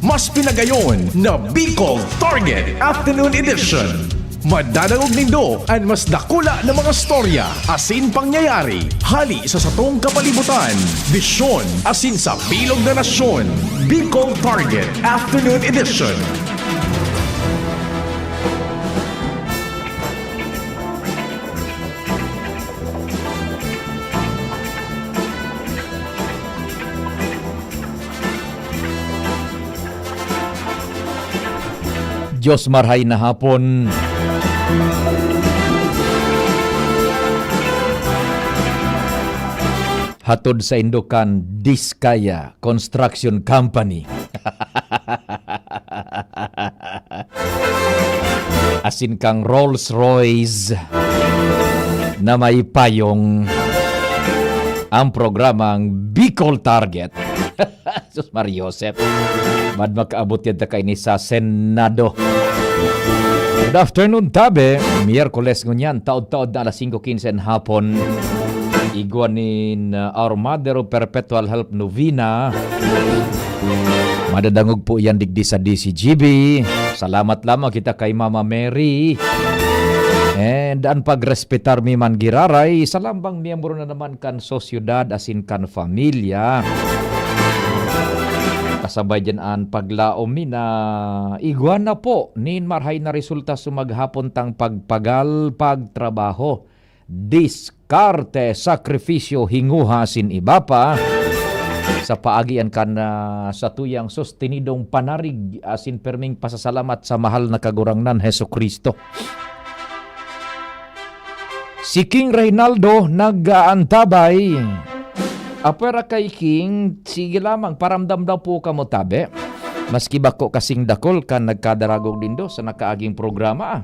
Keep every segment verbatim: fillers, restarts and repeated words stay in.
Mas pinagayon na Bicol Target Afternoon Edition. Madadangog nindo an mas dakula na mga storya asin pangyayari hali sa satong kapalibutan, bisyon asin sa bilog na nasyon. Bicol Target Afternoon Edition. Diyos marhay na hapon. Hatod saindo kan Diskaya Construction Company. Asin kang Rolls Royce na may payong ang programang Bicol Target. Sus, Mario Joseph. Bad makaabot yan ta kaini sa Senado. Good afternoon, tabi. Miyerkules ngunyan, taod-taod na alas singko quince an hapon. Igwa nin, uh, Our Mother of Perpetual Help Novena. Madadangog po yan digdi sa D C G B. Salamat lamang kita kay Mama Mary. And an pagrespetar mi man giraray sa lambang miyembro na naman kan sosyedad asin kan familya. Kasabay diyan an paglaom mi na igwa na po nin marhay na resulta sa maghapon tang pagpagal, pagtrabaho, diskarte, sakrifisyo, hinguha asin iba pa sa paagi an kan, ah, satuyang sostenidong panarig asin perming pasasalamat sa mahal na Kagurangnan Jesu-Cristo. Si King Reynaldo nag-aantabay. Apwera kay King, sige lamang, paramdam daw po kamo, tabi. Maski bako kasing dakul kan nagkadaragog nindo sa nakaaging programa.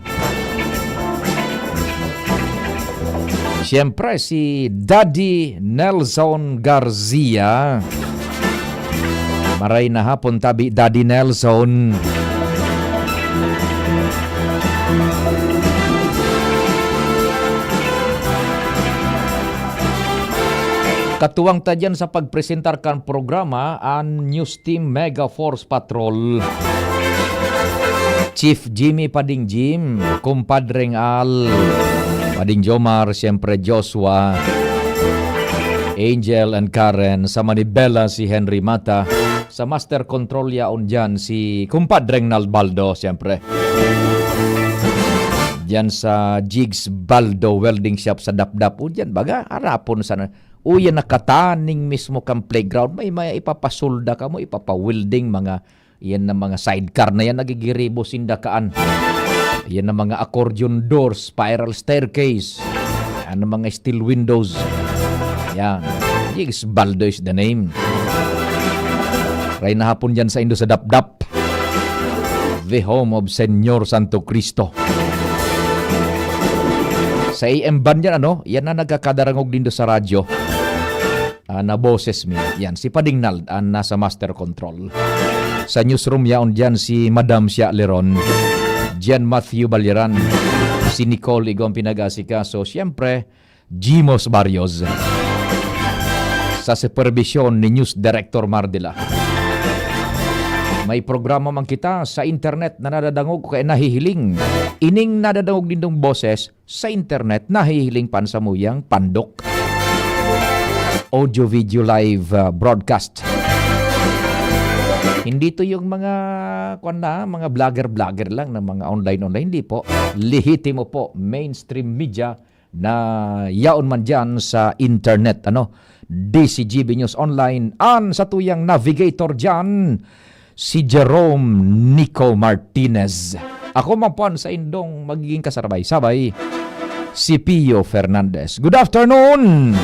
Siyempre, si Daddy Nelson Garcia. Maray na hapon, tabi, Daddy Nelson. Katuwang ta diyan sa pagpresentar kan programa, an News Team Mega Force Patrol. Chief Jimmy Pading Jim, Kumpadreng Al, Pading Jomar, siyempre Joshua, Angel and Karen, sa Manibela si Henry Mata, sa Master Control yaon diyan si Kumpadreng Nalbaldo, siyempre. Diyan sa Jigs Baldo Welding Shop sa Dapdap. O diyan, baga, harapon sana. O yan, nakataning mismo kang playground. May, may ipapasolda kamo, ipapawelding, mga Yan na mga sidecar na yan, nagigiribo sinda kaan. Yan na mga accordion doors, spiral staircase. Yan na mga steel windows. Yan. Jigs Baldo is the name. Maray na hapon dyan saindo sa Dapdap. The home of Señor Santo Cristo. Sa A M band yan, ano? Yan na nagkakadarangog nindo sa radyo. Ah, na boses mi. Yan, si Pading Nald an nasa master control. Sa newsroom yaon diyan si Madam Sia Leron, Jan Matthew Balyeran, si Nicole Igong pinag-asikaso, siyempre, Jimos Barrios. Sa superbisyon ni News Director Mardila. May programa man kita sa internet na nadadangog o kaya nahihiling. Ining nadadangog nindong boses, sa internet, nahihiling pan samuyang pandok. Audio-video live, ah, broadcast. Hindi to yung mga, kwan na, mga vlogger-vlogger lang na mga online-online. Hindi po. Lehitimo po, mainstream media na yaon man dyan sa internet. Ano? D C G B News Online, an satuyang navigator dyan, si Jerome Nico Martinez. Ako man po an saindong magiging kasabay-sabay, si Pio Fernandez. Good afternoon!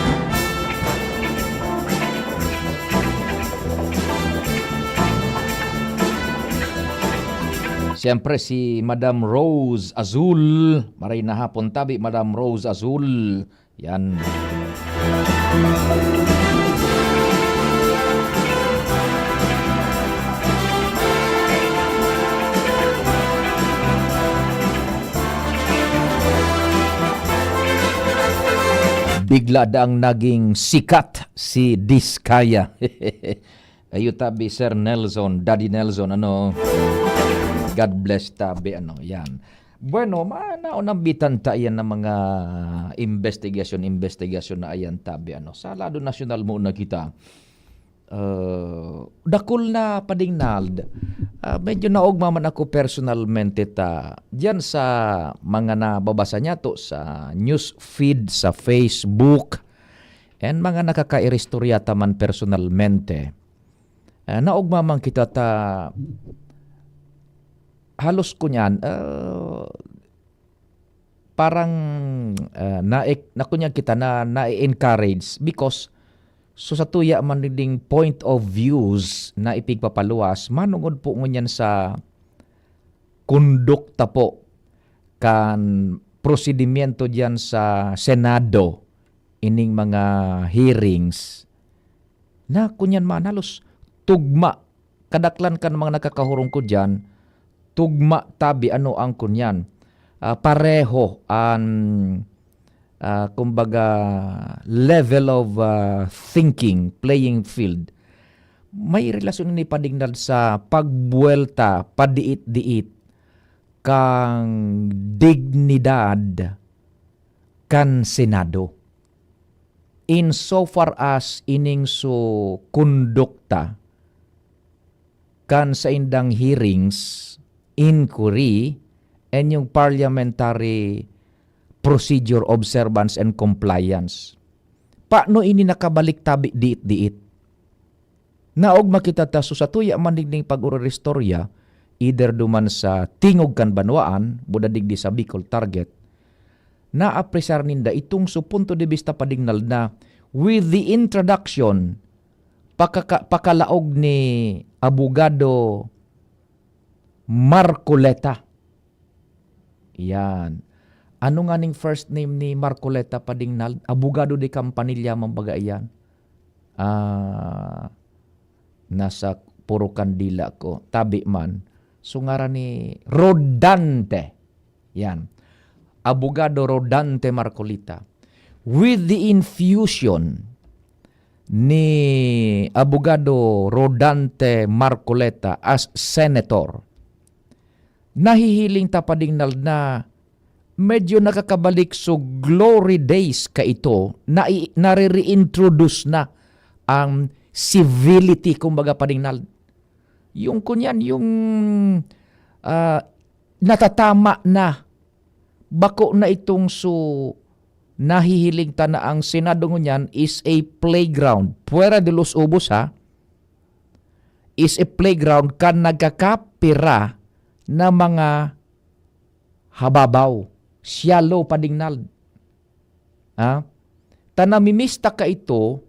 Siyempre, si Madam Rose Azul. Maray na hapon tabi, Madam Rose Azul. Yan. Bigla daang naging sikat si Diskaya. Ayo tabi, Sir Nelson, Daddy Nelson, ano? God bless tabi, ano, yan. Bueno, ma-, naunambitan ta yan ng mga investigasyon, investigasyon na ayan tabi, ano. Sa lado nasyonal muna kita, ah, dakul na padingnald. Ah, medyo naogma man ako personalmente ta, diyan sa mga nababasa niya to sa news feed, sa Facebook, and mga nakakairistorya ta man personalmente. Ah, naogma man kita ta halos kunyan, ah, parang, ah, na-, na kunyan kita na, na-encourage because so sa tuya man ding point of views na ipigpapaluwas, manungod po ngunyan sa kondukta po kan prosedimyento diyan sa Senado, ining mga hearings, na kunyan man halos tugma, kadaklan kan mga nakakahurong ko diyan, tugma tabi ano ang kunyan. Ah, pareho an, ah, kumbaga, level of, ah, thinking, playing field. May relasyon ini padingnad sa pagbuwelta, padiit-diit kan dignidad kan Senado. In so far as ining so kondukta kan saindang hearings, inquiry, and yung parliamentary procedure, observance, and compliance. Paano ini nakabalik tabi diit-diit? Naog makita ta, so sa tuya man digding pag-ororistorya, either duman sa tingog kan banwaan, buda digdi sa Bicol Target, naapresar ninda itong su punto de vista padingnal na with the introduction, pakaka-, pakalaog ni Abogado Marcoleta. Yan. Ano nga ning first name ni Marcoleta padingnal? Abogado de Campanilla man baga iyan. Ah, nasa puro kandila ko. Tabi man. So, ngaran ni Rodante. Yan. Abogado Rodante Marcoleta. With the infusion ni Abogado Rodante Marcoleta as senator, nahihiling ta padingnal na medyo nakakabalik so glory days kaito, na i-, nare-reintroduce na ang civility, kumbaga, padingnal. Yung kunyan, yung, ah, natatama na. Bako na itong su-, nahihiling ta na ang Senado ngunyan is a playground. Fuera de los ubos, ha? Is a playground kan nagkakapira na mga hababaw, shallow padingnal. Ha? Ta namimiss ta kaito,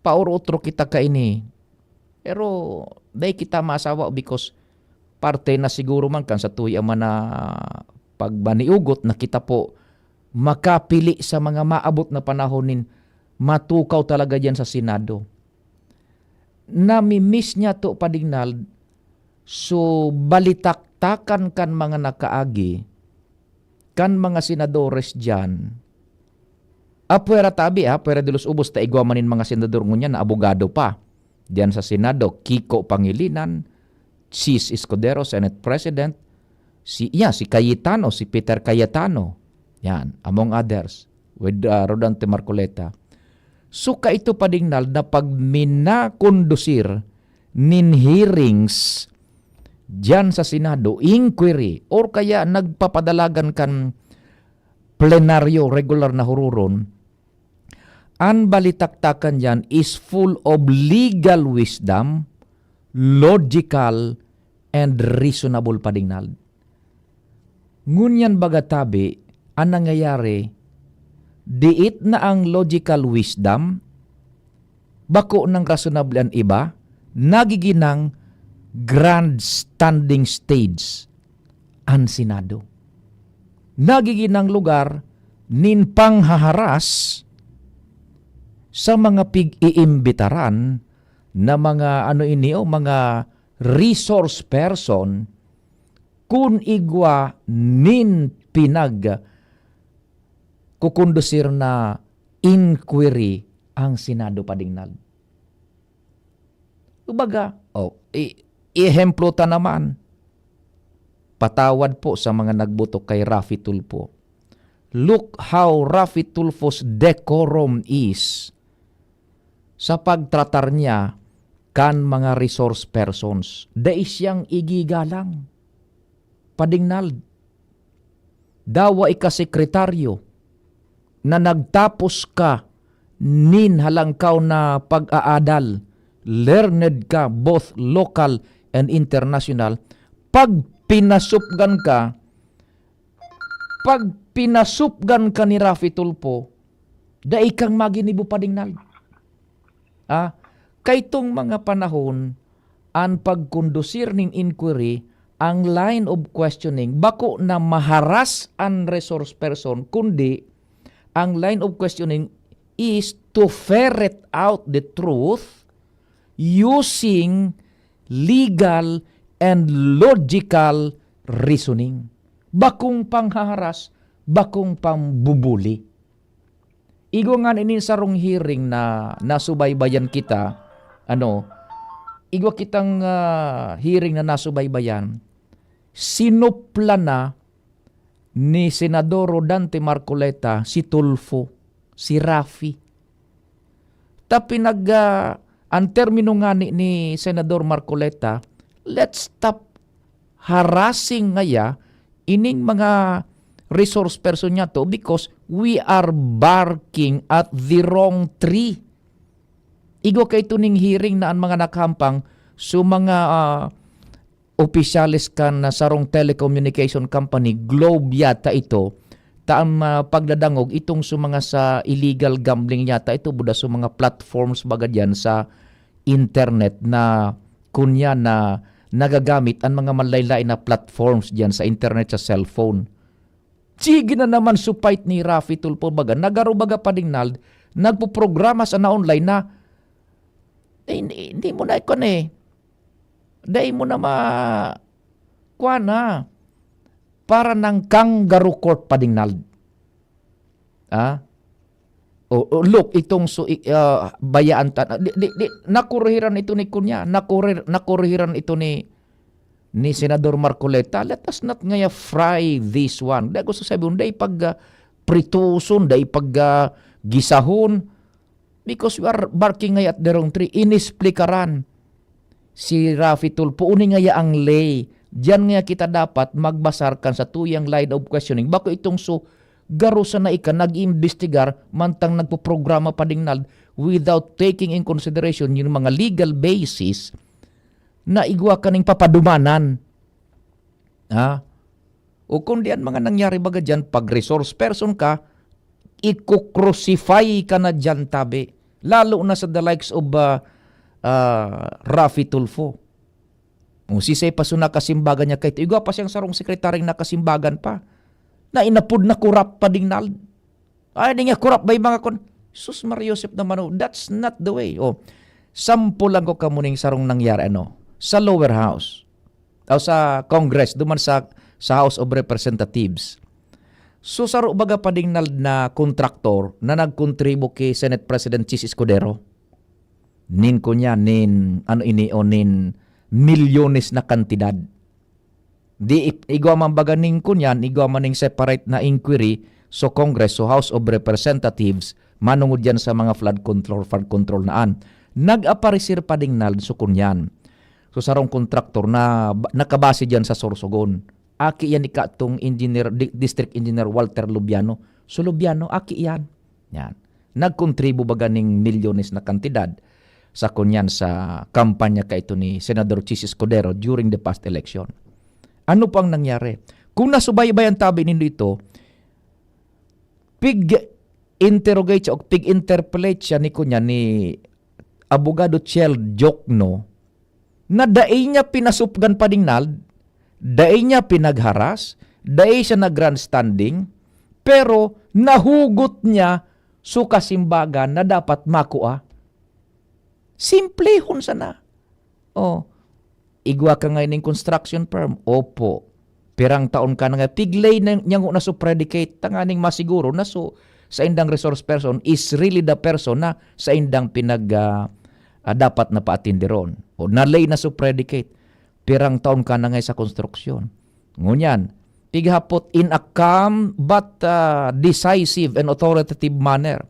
paoro-otro kita kaini. Pero dai kita masawa because parte na siguro man kan satuya man na pagmaniugot na kita po makapili sa mga maabot na panahon nin matukaw talaga diyan sa Senado. Namimiss niya to padingnal, so balitaktakan kan mga nakaagi, kan mga senadores diyan. Apwera tabi, ha, pwera de los ubos ta igwa man nin mga senador ngunyan na abogado pa. Diyan sa Senado, Kiko Pangilinan, Chiz Escudero, Senate President, si, yeah, si Cayetano, si Peter Cayetano. Yan, among others, with, uh, Rodante Marcoleta. So, kaito padingnal na pag minakondusir nin hearings diyan sa Senado, inquiry, or kaya nagpapadalagan kan plenaryo, regular na hururon, an balitaktakan diyan is full of legal wisdom, logical, and reasonable padingnal. Ngunyan baga tabi, an nangyayari, diit na ang logical wisdom, bako nang reasonable an iba, nagiginang grandstanding stage an Senado. Nagiginang lugar nin panghaharas sa mga pig-iimbitaran na mga, ano ini, o mga resource person, kun igwa nin pinagkukondusir na inquiry ang Senado padingnal. Kumbaga, oh, i-, ehemplo ta naman. Patawad po sa mga nagboto kay Raffy Tulfo. Look how Raffy Tulfo's decorum is sa pagtratar niya kan mga resource persons. Dai siyang igigalang. Padingnald, dawa ika sekretaryo na nagtapos ka nin halangkaw na pag-aadal, learned ka, both local and international, pag pinasupgan ka, pag pinasupgan ka ni Raffy Tulfo, dai kang maginibo, Padingnald. Ah, kaitong mga panahon, an pagkondusir nin inquiry, ang line of questioning, bako na maharas an resource person, kundi ang line of questioning is to ferret out the truth using legal and logical reasoning. Bakong panghaharas, bakong pambubuli. Igwa ngani nin sarong hearing na nasubaybayan kita, ano, igwa kitang, ah, hearing na nasubaybayan, sinupla na ni Senador Rodante Marcoleta si Tulfo, si Raffy. Ta pinag, ah, ang termino ngani ni Senador Marcoleta, "Let's stop harassing ngaya ining mga resource person niyato because we are barking at the wrong tree." Igwa kaito ning hearing na an mga nakahampang sa mga, ah, opisyales kan, ah, sarong telecommunication company, Globe yata ito, ta an, ah, pagdadangog itong sa mga sa illegal gambling yata ito, buda sa mga platforms baga diyan sa internet na kunya na nagagamit an mga manlaen-laen na platforms diyan sa internet, sa cellphone. Sige na naman supait ni Raffy Tulfo baga, nagaro baga, Padingnald, nagpoprograma sa na online na, eh, hindi, hindi mo na ikon eh. Dai mo na ma-, kuwan na. Para ng kangaroo court, Padingnald. Ah? O, o, look, itong su-, i-, ah, bayaan ta-, di, di, di, nakuruhiran ito ni kunya, nakurir-, nakuruhiran ito ni, ni Senador Marcoleta. Let us not ngaya fry this one. Dai gusto sabi, dai pag, ah, prituson, dai pag, ah, gisahon. Because we are barking ngaya at the wrong tree. Inesplikaran si Raffy Tulfo, uni ngaya ang lay. Diyan ngaya kita dapat magbasar kan sa tuyang line of questioning. Bako itong so, garo sana ika nag-iimbestigar, mantang nagpoprograma, Padingnald, without taking in consideration yung mga legal basis na igwa kaning papadumanan. Ha? O kundi an mga nangyari baga diyan, pag resource person ka, iko-crucify ka na diyan, tabi. Lalo na sa the likes of, ah, ah, Raffy Tulfo. O sisay pa so nakasimbagan niya kaito, igwa pa siyang sarong sekretaryong nakasimbagan pa. Na inapod na korap, Padingnald. Ay, di nga korap ba yung mga kon-, sus, Maria Josep naman, oh, that's not the way. Oh, sample lang ko kamo ning sarong nangyari, ano, sa lower house. O sa Congress, duman sa, sa House of Representatives. So, saro baga, Padingnald, na kontraktor na nagkontribo ki Senate President Chiz Escudero. Nin kunya, nin, ano ini, o nin milyones na kantidad. Di ig-, igwa man baga ning kunyan, igwa man ning separate na inquiry sa Congress, sa House of Representatives, manungod yan sa mga flood control, flood control na an. Nag-aparecer, Padingnald, sa kunyan. So, sarong kontraktor na ba-, nakabase dyan sa Sorsogon. Aki yan ni katong engineer, di-, District Engineer Walter Lubiano. So, Lubiano, aki yan. Yan. Nagkontribo baga ning milyones na kantidad sa kunyan sa kampanya kaito ni Senador Chiz Escudero during the past election. Ano pang nangyari? Kung nasubaybayan tabi nindo ito, pig-interrogate siya o pig-interpellate siya ni kunyan ni Abogado Chel Diokno, na dai niya pinasupgan, Padingnald, dai niya pinagharas, dai siya nag-grandstanding, pero nahugot niya so kasimbagan na dapat makua. Simplehon sana. Oh, igwa ka ngayon ning construction firm? Opo. Pirang taon ka na nga? Piglay na, niya na so predicate, tanganing masiguro na so saindang resource person is really the person na saindang pinag, ah, ah, dapat na paatinderon. O nalay na so predicate, pirang taon ka na ngay sa konstruksyon. Ngunyan, pighapot in a calm but, ah, decisive and authoritative manner.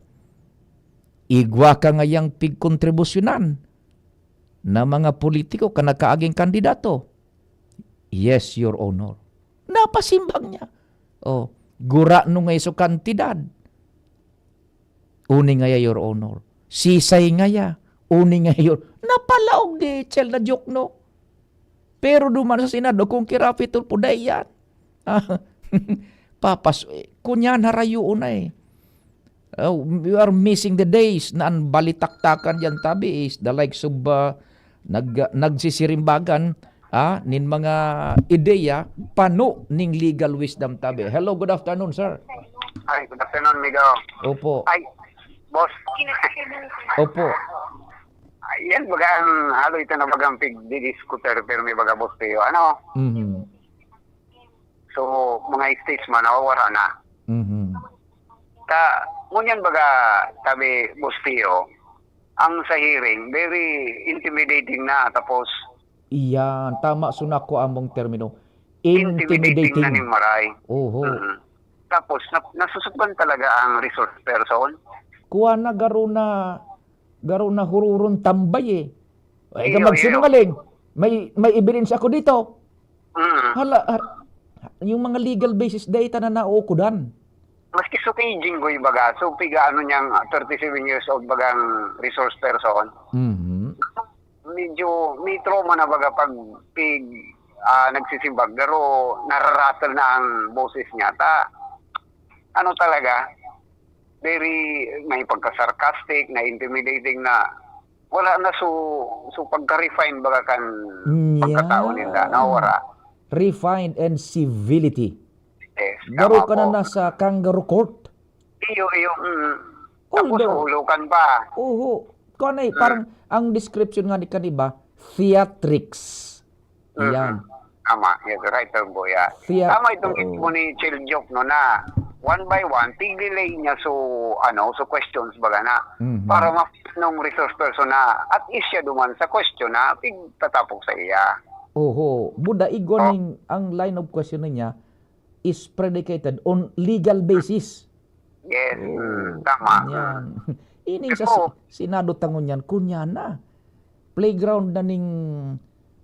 Igwa ka ngayang pigkontribusyonan na mga politiko ka nagkaaging kandidato. "Yes, Your Honor." Napasimbag niya. Oh, gurano ngay so kantidad. "Uni ngaya, Your Honor." "Sisay ngaya?" "Uni ngaya, Your—" Napalaog ni Chel na joke, no? Pero duman sa Senado, kung kirapi tulpo, dai yan. Ah, papas-, eh, kunyan harayoon na eh. Oh, we are missing the days na an balitaktakan diyan tabi is the likes of, ah, nag-, nagsisirimbagan, ah, nin mga ideya, pano ning legal wisdom tabi. Hello, good afternoon, sir. Ay, good afternoon, Migo. Opo. Ay, boss. Opo. Ayan, baga ang halo ito na bagang pigdidiskutir, pero may baga, boss Teo. Ano? Mhm. So, mga statesman, nawawara na. Mhm. Ta, ngunyan baga, sabi, boss Teo, ang sa hearing, very intimidating na. Tapos, Iyan, tama, so nakuha mong termino. Intimidating na Intimidating. ning maray. Oho. Mhm. Tapos, na-, nasusugdan talaga ang resource person. Kuha na, garo na, garo na hururon tambay eh. Ay, ka Iyo, iyo. magsinungaling. May, may evidence ako dito. Mm. Hala, ha-, yung mga legal basis, dai ta na nauukudan. Maski so kay Jinggoy baga, so piga ano niyang, ah, thirty-seven years old bagang resource person. Mhm. Medyo may trauma na baga pag pig, ah, nagsisimbag, pero nararattle na ang boses niya. Ta, ano talaga, very, may pagka-sarcastic, na intimidating na, wala na so, so pagka-refine baga kan Mm, pagkatao yeah. ninda, nawara. Refined and civility. Yes, Garo tama ka na po. nasa kangaroo court. Iyo, iyo, mm. Tapos Although, huhulokan pa. Oho. Kung ano eh, Mm. parang ang description nga ni kaniba, theatrics. Mhm. Yan. Tama, yes, right term po, yeah. Theat-, Tama itong oo. mismo ni Chel Joke, no, na one by one, tig-relay niya so, ano, so questions baga na, Mhm. para ma-, nung resource person na at least siya duman sa question na tig-, tatapok sa iya. Oho. Buda, igwa Oh. ning, ang line of question niya is predicated on legal basis. Yes, Oo, mm, tama. yan. Ining sa Ito. si-, Senado ta ngunyan, kunyan na. Playground na ning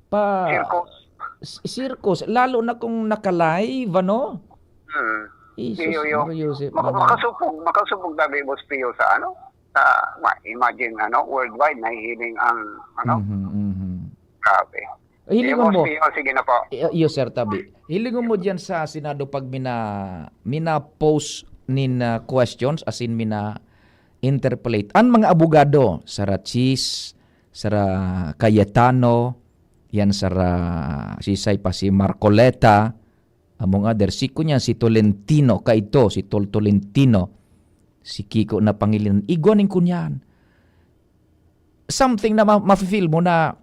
pa Circus. s-, circus, lalo na kung naka-live, ano? Hmm. Jesus, Iyo, iyo. Mario Joseph, Maka-, mga makasupog, makasupog tabi, Boss Pio, sa ano? Sa, ma-, imagine, ano, worldwide, nahihiling ang, ano? Mhm, mhm. Grabe. Hilingon Iyo, mo. Boss Pio, sige na po. I-, iyo, sir, tabi. Hilingon mo diyan sa Senado pag mina-, mina-post nin, ah, questions, as in mina-interpolate. An mga abogado, sara Chis, sara Cayetano, yan sara, sisay pa, si Marcoleta, among other, si kunyan, si Tolentino, kaito, si Tol Tolentino, si Kiko na Pangilinan. Igwa nin kunyan. Something na ma-, mafe-feel mo na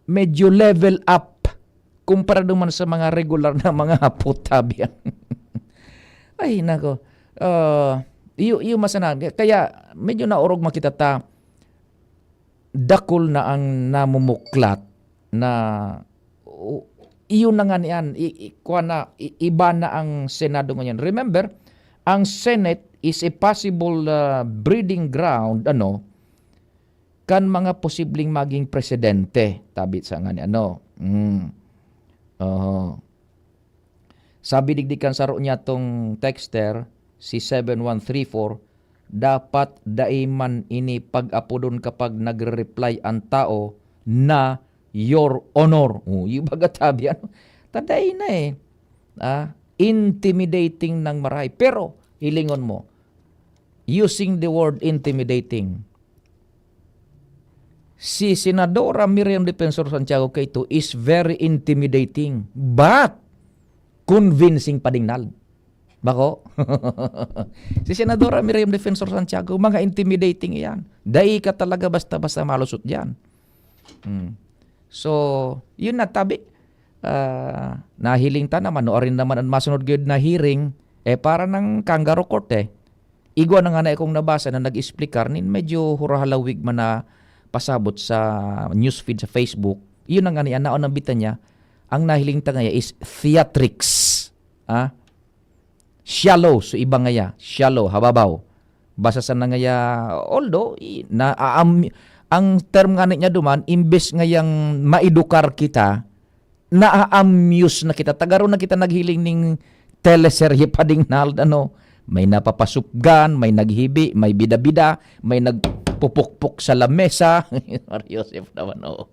medyo level up kumpara duman sa mga regular na mga hapot, tabi. Ay, nako. Ah, iyo, iyo masana. Kaya medyo naorog makita ta, dakul na ang namumuklat na, o, iyo na nga niyan, i-, i-, kuwan na, i-, iba na ang Senado ngayon. Remember, ang Senate is a possible, ah, breeding ground, ano, kan mga posibleng maging presidente, tabi sa nga ni ano. Mm. Oho. Sabi digdi kan saro niyatong texter, si seven one three four, "Dapat dai man ini pag-apodon kapag nagre-reply an tao na 'Your Honor.'" Oh, yung baga tabi, ano? Taday na eh. Ah, intimidating ng maray. Pero, hilingon mo, using the word intimidating, si Senadora Miriam Defensor Santiago kaito is very intimidating, but convincing pa dingnad. Bako? Si Senadora Miriam Defensor Santiago, mga intimidating iyan. Dai ka talaga basta-basta malusot diyan. Hmm. So, yun na, tabi. Ah, nahiling ta naman, no, arin naman ang masunod gayud na hearing, eh, para ng kangaroo court, eh. Igwa na nga na akong nabasa na nag-explicar nin medyo hurahalawig man na pasabot sa newsfeed sa Facebook, yun ang ani, ang naon ng Bitanya, ang nahiling ta ngaya is theatrics. Ah? Shallow, so iba ngaya, shallow, hababaw. Basta sa nangaya, although, i-, na, aam-, ang term nga niya duman, imbes ngayang maedukar kita, naa-amuse na kita. Tagaro na kita naghiling ning teleserye pa ding Nald, ano, may napapasupgan, may naghibi, may bida-bida, may nagpupukpok sa lamesa. Mario Joseph naman, oo.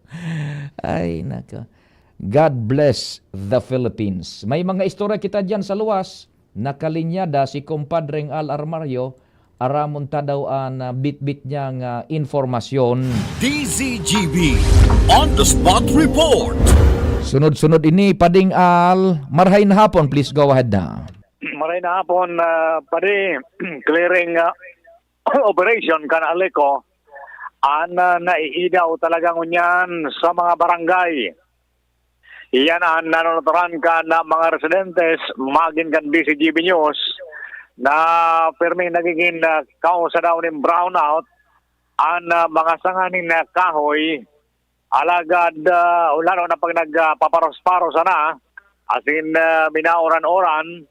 Ay, nako. God bless the Philippines. May mga istorya kita dyan sa luwas. Nakalinyada si Kumpadreng Al Armario, aramon ta daw an, ah, bitbit niyang, ah, informasyon. D Z G B On the Spot Report. Sunod-sunod ini, Pading Al, marhay na hapon, please go ahead na. Maray na hapon, ah, pare, clearing, ah, operation kan Aleco, an, ah, naiidaw talaga ngunyan sa mga barangay. Iyan an nanunuturan kan mga residentes magin kan D Z G B News na pirming nagigin, ah, kausa daw nin brownout an, ah, mga sanga nin, ah, kahoy. Alagad, ah, lalo na pag nagpaparos-paros sana, as in, ah, minauran-uran,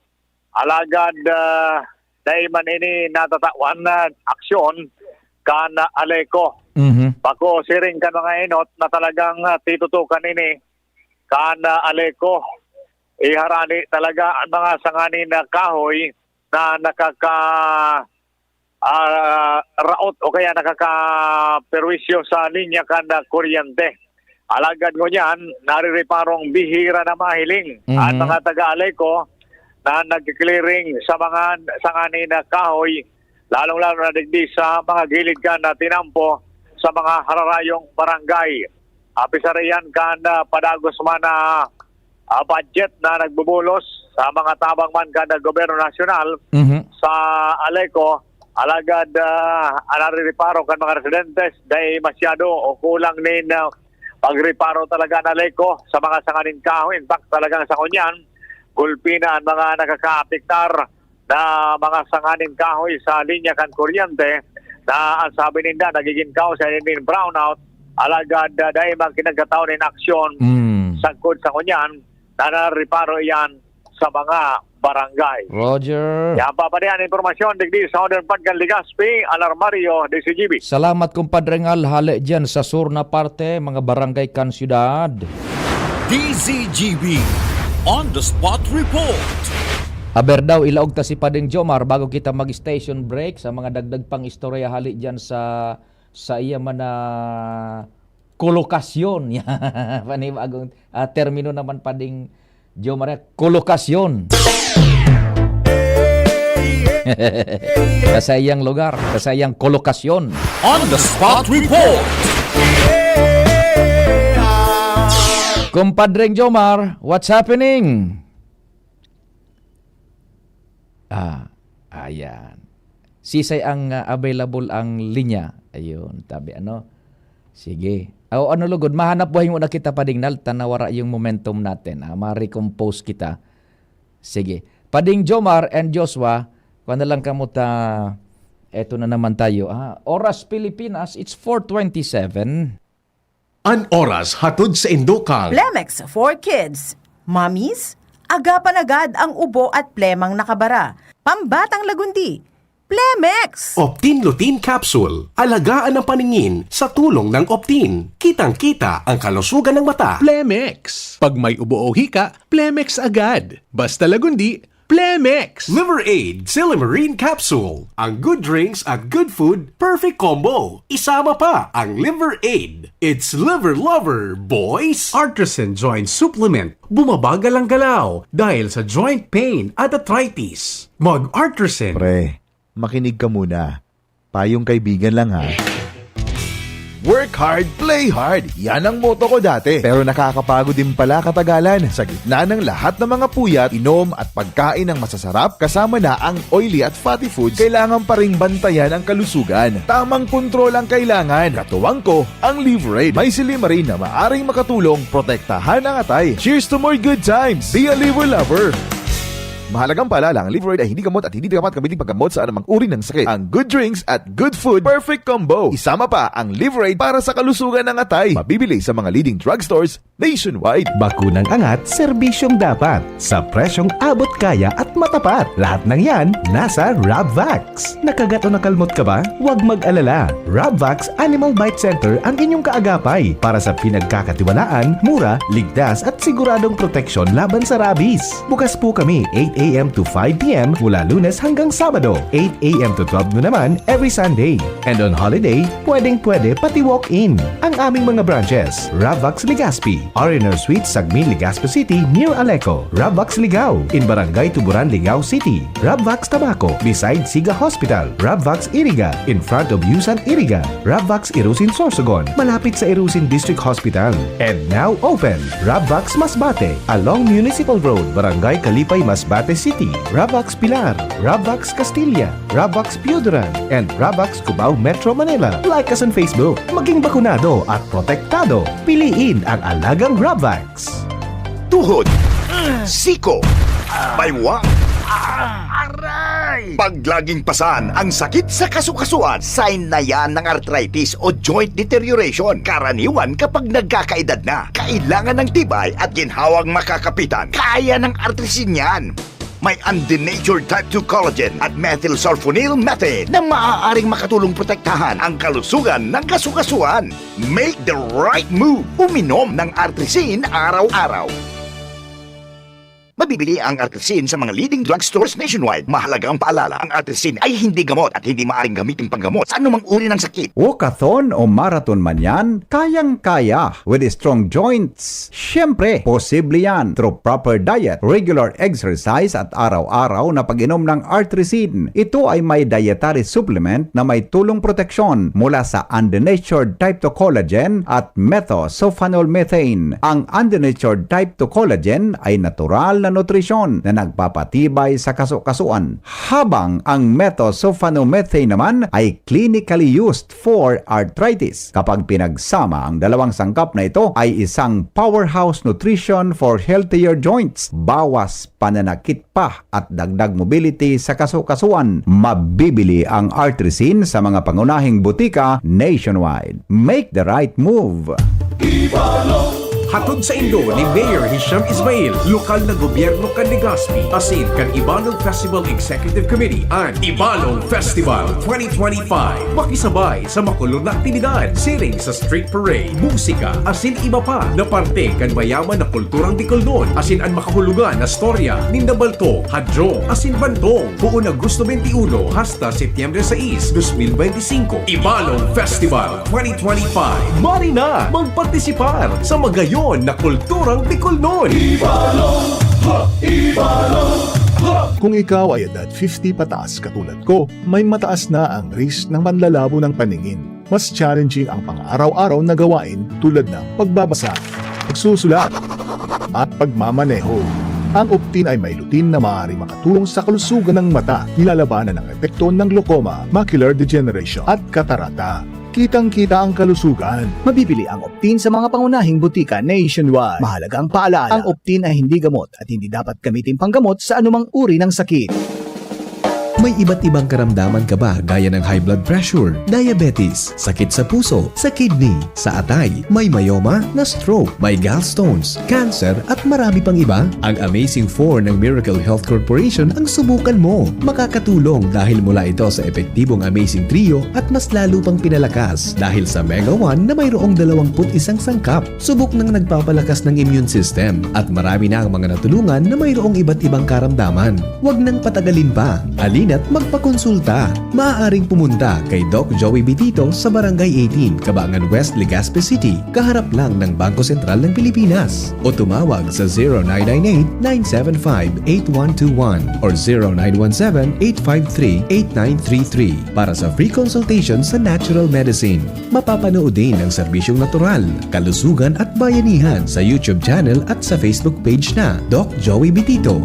alagad, ah, dai man ini natatawan na aksyon kan Aleco. Mhm. Bako siring kan mga enot na talagang, ah, titutukan ini kan, ah, Aleco. Iharani talaga ang mga sanga nin, ah, kahoy na nakaka-, ah, raot o kaya nakakaperwisyo sa linya kan, ah, kuryente. Alagad ngunyan, narireparong bihira na mahiling an Mhm. mga taga-Aleco na nagki-clearing sa mga sanga nin kahoy, lalong-lalo na digdi sa mga gilid kan, ah, tinampo sa mga hararayong barangay. Apisar iyan kan, ah, padagos man na, ah, budget na nagbubulos sa mga tabang man kan, ah, gobyerno nasyonal Mhm. sa Aleco. Alagad, ah, an narireparo kan mga residentes, dai masyado o kulang nin, ah, pagreparo talaga an Aleco sa mga sanga nin kahoy. In fact, talagang sa ngunyan, gulpi na an mga nakakaapektar na mga sanga nin kahoy sa linya kan kuryente na ang sabi ninda nagigin kausa nin brownout, alagad, ah, dai man kinagkataon nin aksyon Mm. sagkod sa ngunyan na nareparo iyan sa mga barangay. Roger. Yan pa, pare, an impormasyon digdi sa Southern Part kan Legazpi, Al Armario, D Z G B. Salamat, Kumpadre Ngal, hale dyan sa sur na parte, mga barangay kan syudad. D Z G B On the Spot Report. Aber daw, ilaog ta si Pading Jomar bago kita mag-station break sa mga dagdag pang istorya hale dyan sa, sa iya man na kolokasyon. Panibagong, ah, termino naman, Pading Jomar, kolokasyon. Sa saiyang lugar, sa saiyang kolokasyon. On the Spot Report. Kumpadreng Jomar, what's happening? Ah, ayan. Sisay ang, ah, available ang linya? Ayun, tabi ano. Sige. O, ano lugod, mahanap buhay muna kita, Pading Nal, ta nawara yung momentum natin, ah, ma-recompose kita. Sige. Pading Jomar and Joshua, kuha na lang kamo ta, eto na naman tayo, ah. Oras Pilipinas, it's four twenty-seven. An oras hatod sa Indokang. Plemex for Kids. Mommies, agapan agad ang ubo at plemang nakabara. Pambatang lagundi, Plemex! Optin Lutein Capsule. Alagaan ang paningin sa tulong ng Optin. Kitang-kita ang kalusugan ng mata. Plemex. Pag may ubo o hika, Plemex agad. Basta lagundi, Plemex! Liver Aid Silymarin Capsule. Ang good drinks at good food, perfect combo. Isama pa ang Liver Aid. It's Liver Lover, boys! Artisan Joint Supplement. Bumabagal ang galaw dahil sa joint pain at arthritis. Mag-Artisan. Pre, makinig ka muna. Payong kaibigan lang, ha. Work hard, play hard. Yan ang motto ko dati. Pero nakakapagod din pala katagalan. Sa gitna ng lahat ng mga puyat, inom at pagkain ng masasarap, kasama na ang oily at fatty foods, kailangan pa ring bantayan ang kalusugan. Tamang kontrol ang kailangan. Katuwang ko, ang Liver Aid. May silymarin na maaring makatulong protektahan ang atay. Cheers to more good times! Be a Liver Lover! Mahalagang paalala, ang Liveride ay hindi gamot at hindi dapat gamitin paggamot sa anumang uri ng sakit. Ang good drinks at good food, perfect combo. Isama pa ang Liveride para sa kalusugan ng atay. Mabibili sa mga leading drugstores nationwide. Bakunang angat, serbisyong dapat, sa presyong abot kaya at matapat. Lahat ng yan, nasa Rabvax. Nakagat o nakalmot ka ba? Huwag mag-alala. Rabvax Animal Bite Center ang inyong kaagapay para sa pinagkakatiwalaan, mura, ligtas at siguradong proteksyon laban sa rabies. Bukas po kami eight a m to five p m mula Lunes hanggang Sabado, eight a m to twelve noon naman every Sunday. And on holiday, pwedeng-pwede pati walk-in. Ang aming mga branches, Rabvax Legazpi, R and R Suite, Sagmin, Legazpi City, near Aleco, Rabvax Ligao, in Barangay Tuburan, Ligao City, Rabvax Tabaco, beside Siga Hospital, Rabvax Iriga, in front of Yusan Iriga, Rabvax Irusin Sorsogon, malapit sa Irusin District Hospital. And now open, Rabvax Masbate, along Municipal Road, Barangay Kalipay, Masbate City, Rabvax Pilar, Rabvax Castilla, Rabvax Pioduran, and Rabvax Cubao, Metro Manila. Like us on Facebook. Maging bakunado at protektado. Piliin ang alagang Rabvax. Tuhod, siko, baywang, aray! Pag laging pasan ang sakit sa kasukasuan, sign na yan ng arthritis o joint deterioration. Karaniwan kapag nagkakaedad na, kailangan ng tibay at ginhawang makakapitan. Kaya ng Artrisin yan. May undenatured type two collagen at methylsulfonyl methane na maaaring makatulong protektahan ang kalusugan ng kasukasuan. Make the right move. Uminom ng Artrisin araw-araw. Mabibili ang Artrisin sa mga leading drugstores nationwide. Mahalagang paalala, ang Artrisin ay hindi gamot at hindi maaaring gamitin panggamot sa anumang uri ng sakit. Walkathon o marathon man yan, kayang-kaya with strong joints. Siyempre, posible yan through proper diet, regular exercise at araw-araw na pag-inom ng Artrisin. Ito ay may dietary supplement na may tulong proteksyon mula sa undenatured type two collagen at methosulfonol methane. Ang undenatured type two collagen ay natural na nutrisyon na nagpapatibay sa kasukasuan, habang ang methosulfonol methane naman ay clinically used for arthritis. Kapag pinagsama, ang dalawang sangkap na ito ay isang powerhouse nutrition for healthier joints. Bawas pananakit pa at dagdag mobility sa kasukasuan. Mabibili ang Artrisin sa mga pangunahing butika nationwide. Make the right move! Hatod saindo ni Mayor Hisham Ismail, lokal na gobyerno kan Legazpi, asin kan Ibalong Festival Executive Committee an Ibalong Festival twenty twenty-five. Makisabay sa makulog na aktibidad, siring sa street parade, musika, asin iba pa na parte kan mayaman na kulturang Bicolnon, asin an makahulugan na storya ninda Balto, Hadjo, asin Bantong, poon Agosto twenty-one hasta Setyembre sais, dos mil benti singko. Ibalong Festival twenty twenty-five. Mari na magpartisipar sa magayon na kulturang Bicolnon! Ibalong! Ha! Ibalong! Ha! Kung ikaw ay edad fifty pataas katulad ko, may mataas na ang risk ng panlalabo ng paningin. Mas challenging ang pang-araw-araw na gawain tulad ng pagbabasa, pagsusulat, at pagmamaneho. Ang Optin ay may lutein na maaaring makatulong sa kalusugan ng mata, nilalabanan ang epekto ng glaucoma, macular degeneration, at katarata. Kitang-kita ang kalusugan. Mabibili ang Optin sa mga pangunahing butika nationwide. Mahalagang paalala, ang Optin ay hindi gamot at hindi dapat gamitin panggamot sa anumang uri ng sakit. May iba't ibang karamdaman ka ba, gaya ng high blood pressure, diabetes, sakit sa puso, sa kidney, sa atay, may myoma, na-stroke, may gallstones, cancer, at marami pang iba? Ang Amazing Four ng Miracle Health Corporation ang subukan mo. Makakatulong dahil mula ito sa epektibong Amazing Trio at mas lalo pang pinalakas dahil sa Mega One na mayroong dalawampu't isang sangkap. Subok nang nagpapalakas ng immune system at marami na ang mga natulungan na mayroong iba't ibang karamdaman. Huwag nang patagalin pa. Halina't magpakonsulta. Maaaring pumunta kay Doc Joey Bitito sa Barangay eighteen, Cabangan West, Legazpi City, kaharap lang ng Bangko Sentral ng Pilipinas. O tumawag sa zero nine nine eight, nine seven five, eight one two one or zero nine one seven, eight five three, eight nine three three para sa free consultation sa natural medicine. Mapapanood din ang serbisyong natural, kalusugan at bayanihan sa YouTube channel at sa Facebook page na Doc Joey Bitito.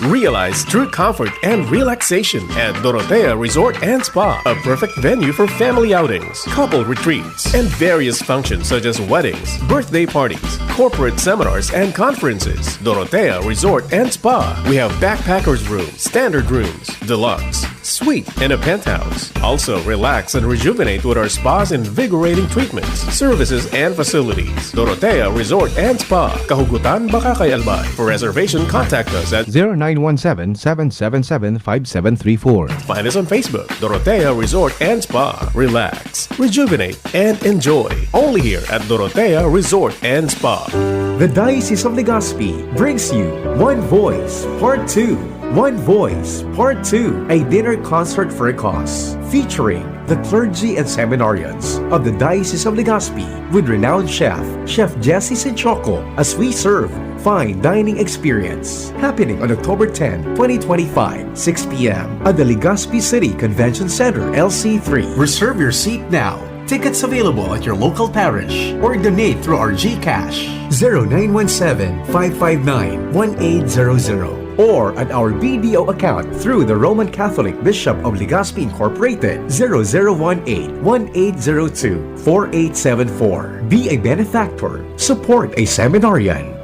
Realize true comfort and relaxation at Dorotea Resort and Spa, a perfect venue for family outings, couple retreats, and various functions such as weddings, birthday parties, corporate seminars, and conferences. Dorotea Resort and Spa. We have backpackers room, standard rooms, deluxe, suite, and a penthouse. Also, relax and rejuvenate with our spa's invigorating treatments, services, and facilities. Dorotea Resort and Spa, Kahugutan, Bacacay, Albay. For reservation, contact us at zero nine one seven, seven seven seven, five seven three four. Find us on Facebook, Dorotea Resort and Spa. Relax, rejuvenate, and enjoy. Only here at Dorotea Resort and Spa. The Diocese of Legazpi brings you One Voice Part two. One Voice Part two, a dinner concert for a cause, featuring the clergy and seminarians of the Diocese of Legazpi with renowned chef, Chef Jesse Sinchoco, as we serve fine dining experience. Happening on October ten, twenty twenty-five, six p m at the Legazpi City Convention Center, L C three. Reserve your seat now. Tickets available at your local parish or donate through our GCash, zero nine one seven, five five nine, one eight zero zero, or at our B D O account through the Roman Catholic Bishop of Legazpi Incorporated, zero zero one eight, one eight zero two, four eight seven four. Be a benefactor. Support a seminarian.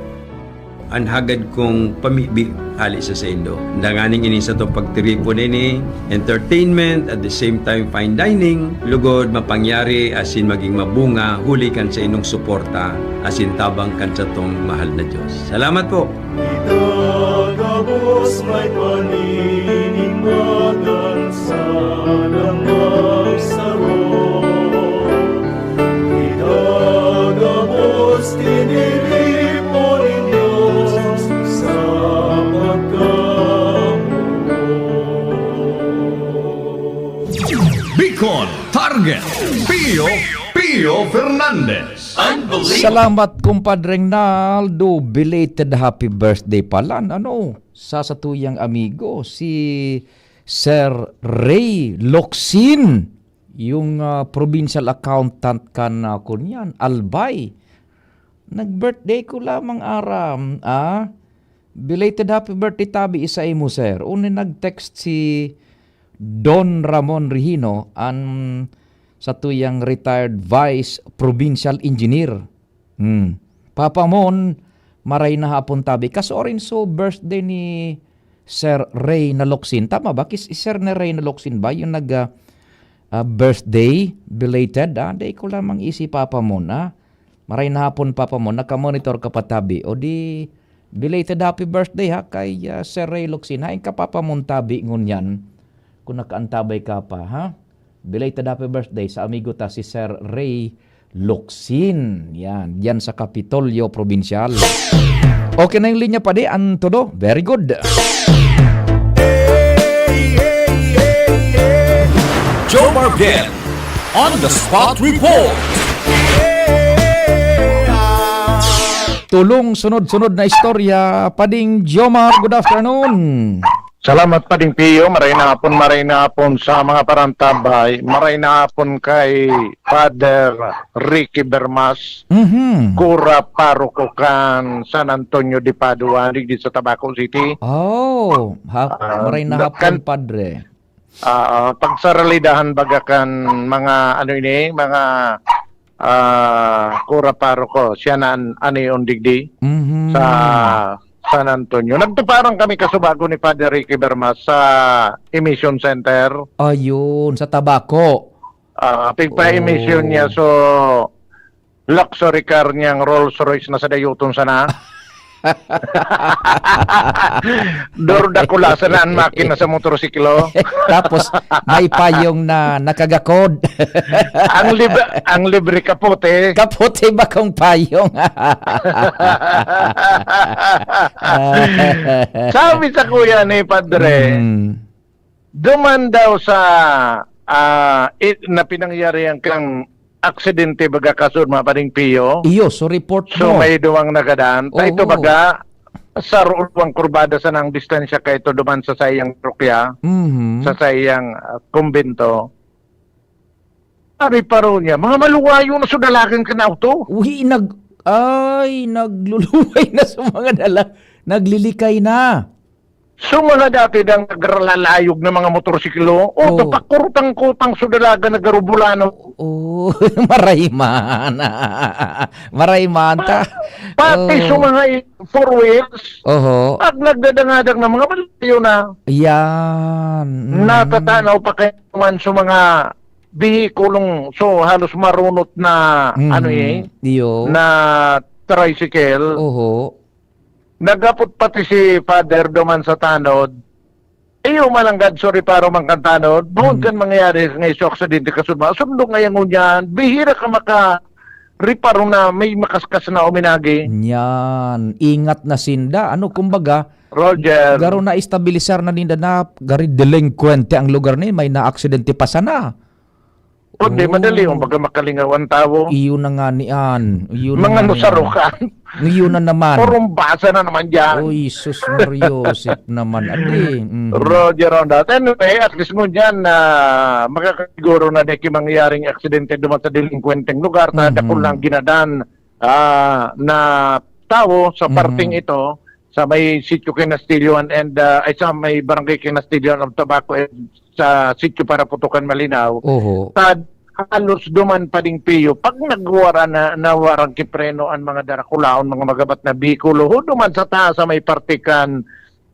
An hagad kong pamibi hali sa saindo. Danganing ini satong pagtiripon ini, entertainment, at the same time fine dining, lugod mapangyari asin maging mabunga huli kan saindong suporta asin tabang kan satong mahal na Dios. Salamat po! Itagabos may paninimbagan sa langaw saro. Itagabos tiniripo nin Dios sa pagkamuot. Bicol Target, Pio, Pio Fernandez. Salamat, Kumpadre Naldo. Belated happy birthday pala, ano, sa satuyang amigo, si Sir Ray Locsin, yung, ah, provincial accountant kan, ah, kunyan, Albay. Nag-birthday ko lamang aram, ah. Belated happy birthday tabi sa imo, sir. Uni nag-text si Don Ramon Regino, an satuyang retired vice provincial engineer. Hmm. Papa Mon, maray na hapon tabi. Kasuarin so birthday ni Sir Ray Nalocsin. Tama ba? Kis-, Sir na Ray Nalocsin ba? Yung nag, ah, ah, birthday, belated, ah. Dai ko lamang isi Papa Mon, ah. Maray na hapon, Papa Mon. Nakamonitor ka pa tabi. O di, belated happy birthday, ha, kay, ah, Sir Ray Locsin. Hain ka, Papa Mon, tabi ngunyan. Kung nakaantabay ka pa, ha? Belated happy birthday sa amigo ta, si Sir Ray Locsin. Yan, yan sa Kapitolyo Provincial. Okay na yung linya, padi. Ang todo. Very good. Jomar Bien on the spot report. Tulong sunod-sunod na istorya. Pading Jomar, good afternoon. Salamat, Pading Pio. Maray na hapon, maray na hapon sa mga parantabay. Maray na hapon kay Father Ricky Bermas, Mhm. Kura Paroko kan San Antonio de Padua, digdi sa Tabaco City. Oh, ha-, Ah, maray na da-, hapon, kan-, Padre. Ah, pagsaralidahan baga kan mga, ano ini, mga, ah, Kura Paroko. Siya na an-, ano yung digdi Mhm. sa San Antonio. Nagtuparan kami kasubago ni Father Ricky Bermas sa emission center. Ayun, sa Tabaco. Ah, pigpa-emission Oo. niya, so, luxury car niyang Rolls Royce na sa dayoton sana. Dor dakula sana an makina sa motorsiklo. Tapos, may payong na nakagakod. Ang lib-, ang libre kapote. Kapote bakong payong. Sabi sa kuya ni Padre, Mm. duman daw sa, ah, i-, na pinangyarihan kang aksidente, baga, kasud, mga Pading Pio. Iyo, so report So, mo. may duwang nagadan. Ta ito, Oo. baga, sa ruwang kurbada sana ang distansya kaito duman sa saiyang parokya, Mhm. sa saiyang, ah, kumbento. Sabi pa raw niya, "Mga maluwayo na so dalagan kan auto." Uy, nag-, ay, nagluluway na sa mga dala-, naglilikay na. So, mga dati dang nagralayog na mga motorsiklo, o, Oo. tapakurutang-kutang so dalaga na garubulano. Oo, marayman. Marayman ta. Pati Oo. so mga i-, four wheels, Oho. pag nagdadangadang na mga malayo na, Yan. Mm. natatanaw pa kayo man so mga bihikulong, so halos marunot na, Mm. ano eh, Iyo. na tricycle. Oho. Naghapot pati si Father duman sa tanod. Iyo, malanggad, sorry, paro man kan tanod. Boon Mm. kan mangyayari nga iso aksidente kasuma. Sundong ngaya ngunyan, bihira ka maka-reparo na may makaskas na uminagi. Yan. Ingat na sinda. Ano, kumbaga, Roger. garo na estabilisar na ninda na gari delinkwente ang lugar ni, may naaksidente pa sana. Kundi Oo. madali, kung baga makalingaw ang tawo. Iyo na nga niyan. Iyo na Mga nga niyan. nusarukan. Iyo na naman. Purumbasa na naman dyan. Oy, sus, Mario, Joseph naman. Adi, mhm. Roger Ronda. Anyway, at least ngunyan na makakasiguro na di ki mangyaring aksidente duman sa delinkwenteng lugar na Mhm. dakul lang ginadan, ah, na tawo sa Mhm. parting ito, sa may Sitio Kinastillohan and, ah, ay, sa may Barangay Kinastillohan of Tabaco and sa Sitio Paraputukan, Malinao. Oho. Tad, halos duman pa ding piyo. Pag nagwara na, nawarang kipreno ang mga darakulaon, mga magabat na bihikulo, ho, duman sa taas sa may parte kan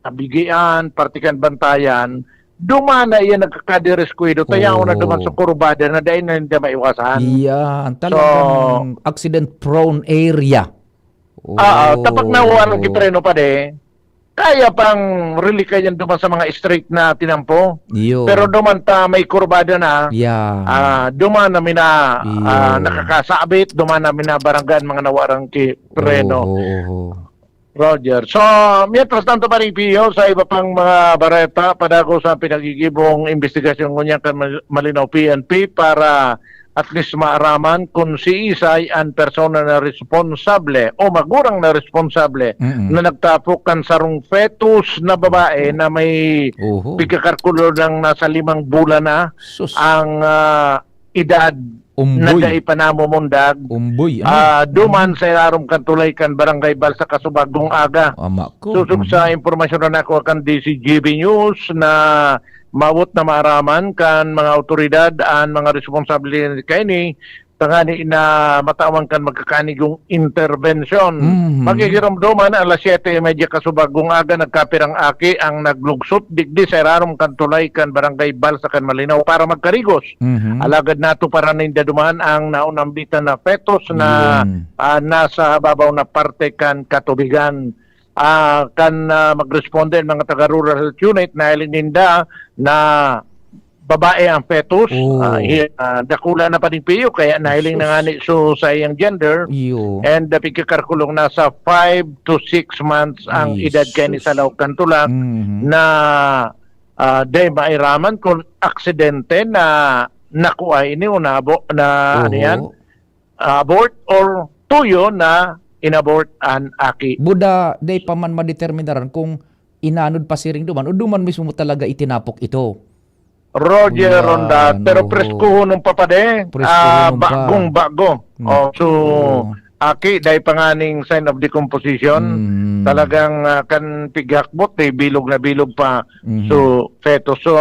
Kabigian, parte kan Bantayan, duman na iyan nagkakadereskwado, tayaw na duman Oo. sa kurbada na dai na ninda maiwasan. Iyan, So, talagang accident prone area. Ah, ah, tapat na Oo. wala nang gipreno pa de. Kaya pang relika yan duman sa mga straight na tinampo. Iyo. Pero duman ta may kurbada na, Yeah. ah, duman na mina, Iyo. ah, nakakasabit, duman na mina barangay mga nawarang ki preno. Oo, oo. Roger. So, mientras tanto, Paring Pio, sa iba pang mga bareta, padagos ang pinagigibong investigasyon ngunyan kan Mal-, Malinao P N P para at least maaraman kung siisay an persona na responsable o magurang na responsable Mm. na nagtapok kan sarong fetus na babae na may Oho. pigkakalkulo ng nasa limang bulan na Sus. ang, ah, edad na Umboy. dai pa namumundag. Umboy, ano? Ah, duman sa ilarom kan tulay kan Barangay Balsa, Kasubag, Gung-aga. Ama ko. Susog Mhm. sa impormasyon na nakuha kan D Z G B News na mawot na maaraman kan mga awtoridad an mga responsable kaini, tangani na matawan kan magkakanigong interbensyon. Mhm. Magigiromdoman, alas siyete y media kasubag gung-aga, nagkapirang aki ang naglugsot digdi sa irarom kan tulay kan Barangay Balsa kan Malinao para magkarigos. Mhm. Alagad natuparan ninda duman ang naunambitan na fetus na, Yun. ah, nasa babaw na parte kan katubigan. Ah, kan, ah, magresponde ang mga taga Rural Health Unit, nahiling ninda na babae ang fetus. Oh. Ah, hi-, ah, dakula na pa ning piyo, kaya nahiling na Sus. nga ni so sa iyang gender. Iyo. And, ah, pigkakalkulong nasa five to six months ang Ay, edad kay ni sus. sa laog kan tulak Mhm. na, ah, dai mairaman kung aksidente na nakua ini o nabo-, na ano Oho. yan? Ah, abort or tuyo na inabort an aki. Buda, dai pa man madeterminaran kung inanod pa siring duman o duman mismo talaga itinapok ito. Roger Yan, Ronda, pero oho. preskuhon pa pa de. Preskuhon Ah, pa. bagong bago. Hmm. Oh, so, Oo. aki, dai pa nga ning sign of decomposition. Hmm. Talagang, ah, kan pighakbot, eh, bilog na bilog pa. Mhm. So, fetus. So,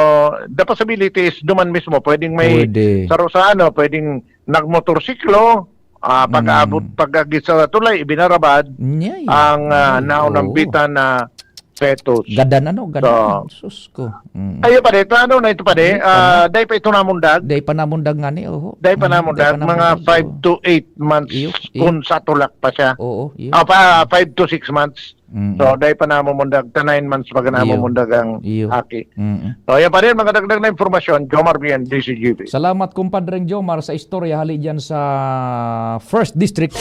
the possibility is duman mismo, pwedeng may Pwede. saro sa ano, pwedeng nagmotorsiklo, ah, pag-abot, Mm. pag-agi sa tulay, ibinarabad Nyay. ang, ah, Oo. naunambitan na fetus. Gadan, ano? Gadan. So, Sus ko. Mm. Ayun pa, dito, ano na ito pa, di? Ayun pa, Ah, no? Dai pa ito namundag? Dai pa namundag nga ni, oho. Dai pa Mm, namundag, dai pa mga namundag, five oo. to eight months Iyo, iyo. kung sa tulak pa siya. Oo, iyo. Ah, pa, five to six months. Mm. So, dai pa namumundag, ta nine months pa Iyo. namumundag ang Iyo. aki. Mm. So, yan pa rin, mga dagdag na impormasyon, Jomar Bien, D C G B. Salamat, Kumpadreng Jomar, sa istorya hali dyan sa First District.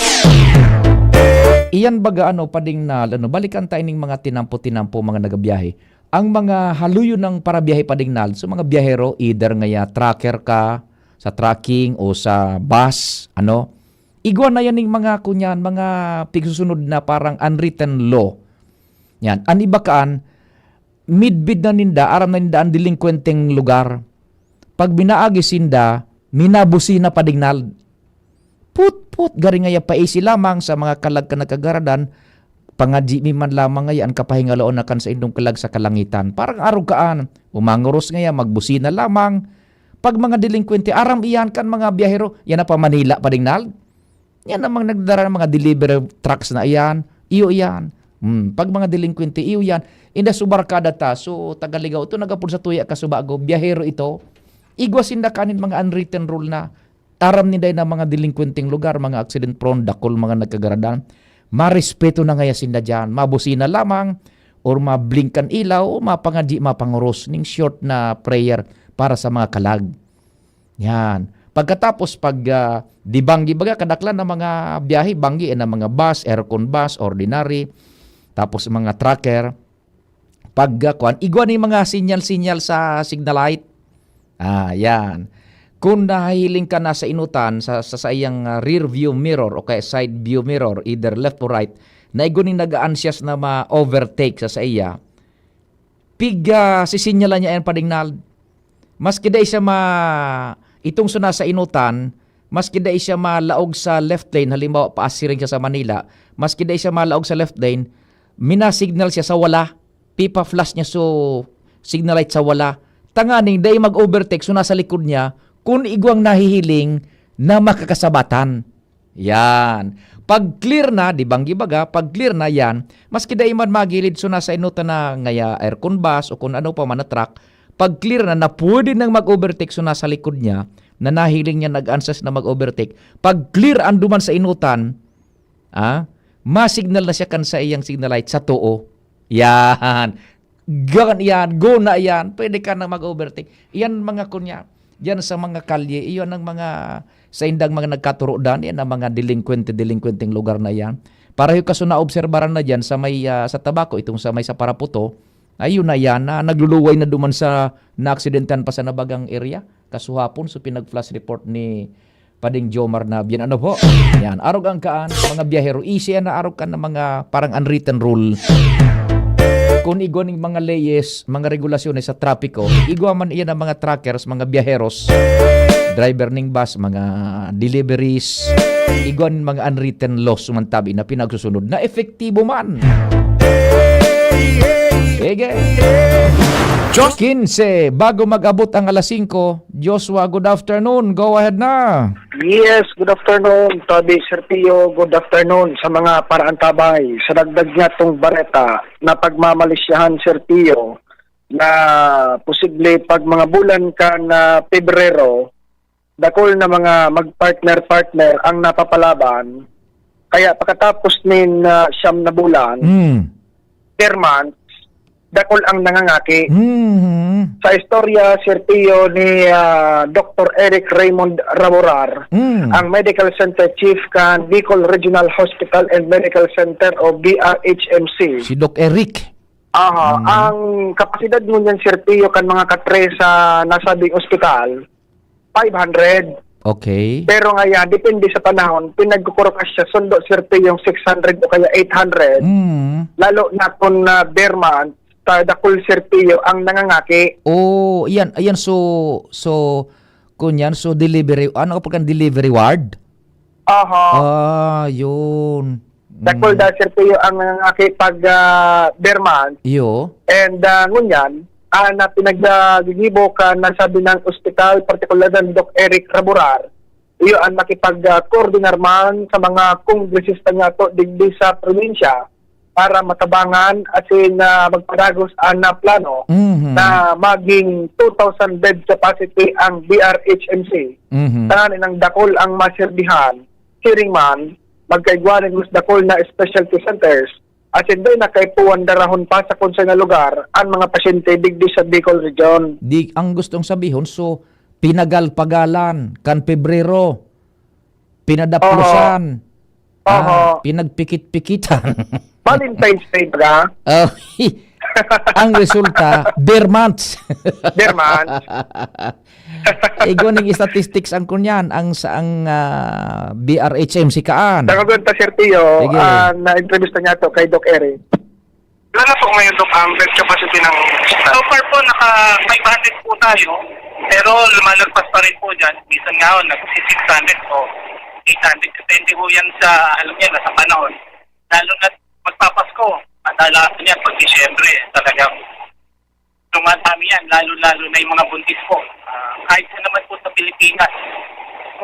Iyan baga, ano, pading na, ano, balikan tayo ning mga tinampo-tinampo, mga nagabiyahe. Ang mga haluyon ng parabiyahe, pading na, so, mga biyahero, either ngaya trucker ka, sa trucking o sa bus, ano, igwa na yan ning mga, kunyan, mga pigsusunod na parang unwritten law. Yan. An iba kaan, midbid na ninda, aram na ninda an delinkwenteng lugar. Pag binaagi sinda, minabusina, pading na. Put-put, gari ngaya paisi lamang sa mga kalag kan nagkagaradan, Pangadyi mi man lamang ngaya an kapahingaloan na kan saindong kalag sa kalangitan. Parang arog kaan, umangoros ngaya, magbusina lamang. Pag mga delinkwente, aram iyan kan mga biyahero, yan na pa Manila, padingnal. Yan namang nagdara ng mga delivery trucks na iyan, iyo iyan. Hmm, pag mga delinkwente, iyo yan. Inda so barkada ta, so taga Ligao, ito nagapod sa tuya ka Subago, biyahero ito. Igwa sinda kanin mga unwritten rule na. Aram ninda na mga delinkwenteng lugar, mga accident prone, dakul mga nagkagaradan. Marespeto na ngaya sinda diyan. Mabusina lamang, or mablink kan ilaw, o mapangadyi, mapangoros ning short na prayer para sa mga kalag. Yan. Pagkatapos, pag, ah, di banggi, baga, kadaklan na mga biyahe, banggi, eh, na mga bus, aircon bus, ordinary, tapos mga trucker, pag, ah, kuwan, igwa ni mga sinyal-sinyal sa signal light. Ah, yan. Kung nahihiling ka na sa inutan, sa, sa saiyang, ah, rear view mirror o kaya side view mirror, either left or right, na igwa ning nag-aansias na ma-overtake sa saiya, pig, ah, sisinyalan niya yan padingnal. Maski dai siya ma-, itong so nasa inutan, maski dai siya malaog sa left lane, halimbawa, paasiring siya sa Manila, maski dai siya malaog sa left lane, minasignal siya sa wala, pipa-flash niya so signal light sa wala. Tanganing dai mag-overtake so nasa likod niya, kun igwang nahihiling na makakasabatan. Yan. Pag clear na, di banggi baga, pag clear na yan, maski dai man magilid so nasa inutan na ngaya aircon bus o kung ano pa man na truck, pag clear na, na pwede nang mag-overtake so nasa likod niya, na nahiling niya nag-ansas na mag-overtake, pag clear ang duman sa inutan, ah, masignal na siya kan sa iyang signal light sa too. Yan. Gan yan, guna yan. Pwede ka na mag-overtake. Yan mga kunya, yan sa mga kalye, iyon ang mga, sa indang mga nagkaturodan, yan ang mga delinkwente-delinkwenteng lugar na yan. Pareho ka so naobserbaran na dyan sa may, ah, sa Tabaco, itong sa may sa Paraputo, ayun na yan, na nagluluway na duman sa naaksidentahan pa sa nabagang area. Kasuhapon, so pinag-flash report ni Pading Jomar na biyan, ano po? Yan, arog ang kaan, mga biyahero, easy yan na arog ka ng mga parang unwritten rule. Kung igwa ning mga leyes, mga regulasyones sa trapiko, igwa man iyan ang mga truckers, mga biyaheros, driver ning bus, mga deliveries, igwa ning mga unwritten laws, man tabi na pinagsusunod na epektibo man. Sige. Diyos. Kinse, bago mag-abot ang alas singko, Joshua, good afternoon. Go ahead na. Yes, good afternoon, Tabi, Sir Pio. Good afternoon sa mga paraantabay. Sa dagdag nga tong bareta na pagmamalisyahan, Sir Pio, na posible pag mga bulan kan Pebrero, dakul na mga mag-partner-partner ang napapalaban. Kaya pagkatapos nin, ah, siyam na bulan, Mm. per month, dakul ang nangangaki. Mhm. Sa istorya, Sir Pio, ni, ah, Doktor Eric Raymond Raborar, Mm. ang Medical Center Chief kan Bicol Regional Hospital and Medical Center o B R H M C. Si Doc Eric. Aha, Mm. ang kapasidad ngunyan, Sir Pio, kan mga katre sa nasabing ospital, five hundred. Okay. Pero ngayon, depende sa panahon, pinagkukurukas siya, sundo, Sir Pio, yung six hundred o kaya eight hundred. Mm. Lalo na kung, ah, ber month, ta-, dakul, Sir Pio, ang nangangaki. Oh, yan, ayan, so, so, kunyan, so delivery, ano ka pagkan delivery ward? Aha. Ah, yun. Dakul Mm. da, Sir Pio, ang nangangaki pag, ah, ber month. Iyo. And, ah, ngunyan, ah, na pinaggigibo kan nasabi ng ospital, partikular na Doc Eric Raborar, iyo ang makipag, ah, koordinar man sa mga kongresista niya to digdi sa probinsya para matabangan asin, ah, magpadagos ang, ah, plano Mhm. na maging two thousand bed capacity ang B R H M C. Mhm. Tanganing dakul ang maserbihan, siring man, magkaigwa nin mas dakul na specialty centers, asin dai na kaipuhan darahon pa sa konsay na lugar ang mga pasyente digdi sa Bicol Region. Di, ang gustong sabihon, so, pinagalpagalan kan Pebrero, pinadaplusan, Oho. ah, Oho. pinagpikit-pikitan. Valentine's Day ba? Oh, ang resulta, ber months. Ber months. Igwa ning statistics ang kunyan, ang sa, ang, ah, B R H M C kaan. Sa kagunta, Sir Pio, Sige. ah, na-entrevista niya to kay Doc Eric. Wala na po ngayon, Doc, ang bed capacity ng staff. So far po, naka five hundred po tayo, pero lumalagpas pa rin po dyan. Minsan nga ho, nag-six hundred po, eight hundred. Depende po yan sa, alam niya, na sa panahon. Lalo na magpapasko Lalo niya pag Disyembre, talagang dumadami yan, lalo-lalo na yung mga buntis po. Ah, kahit saan naman po sa Pilipinas,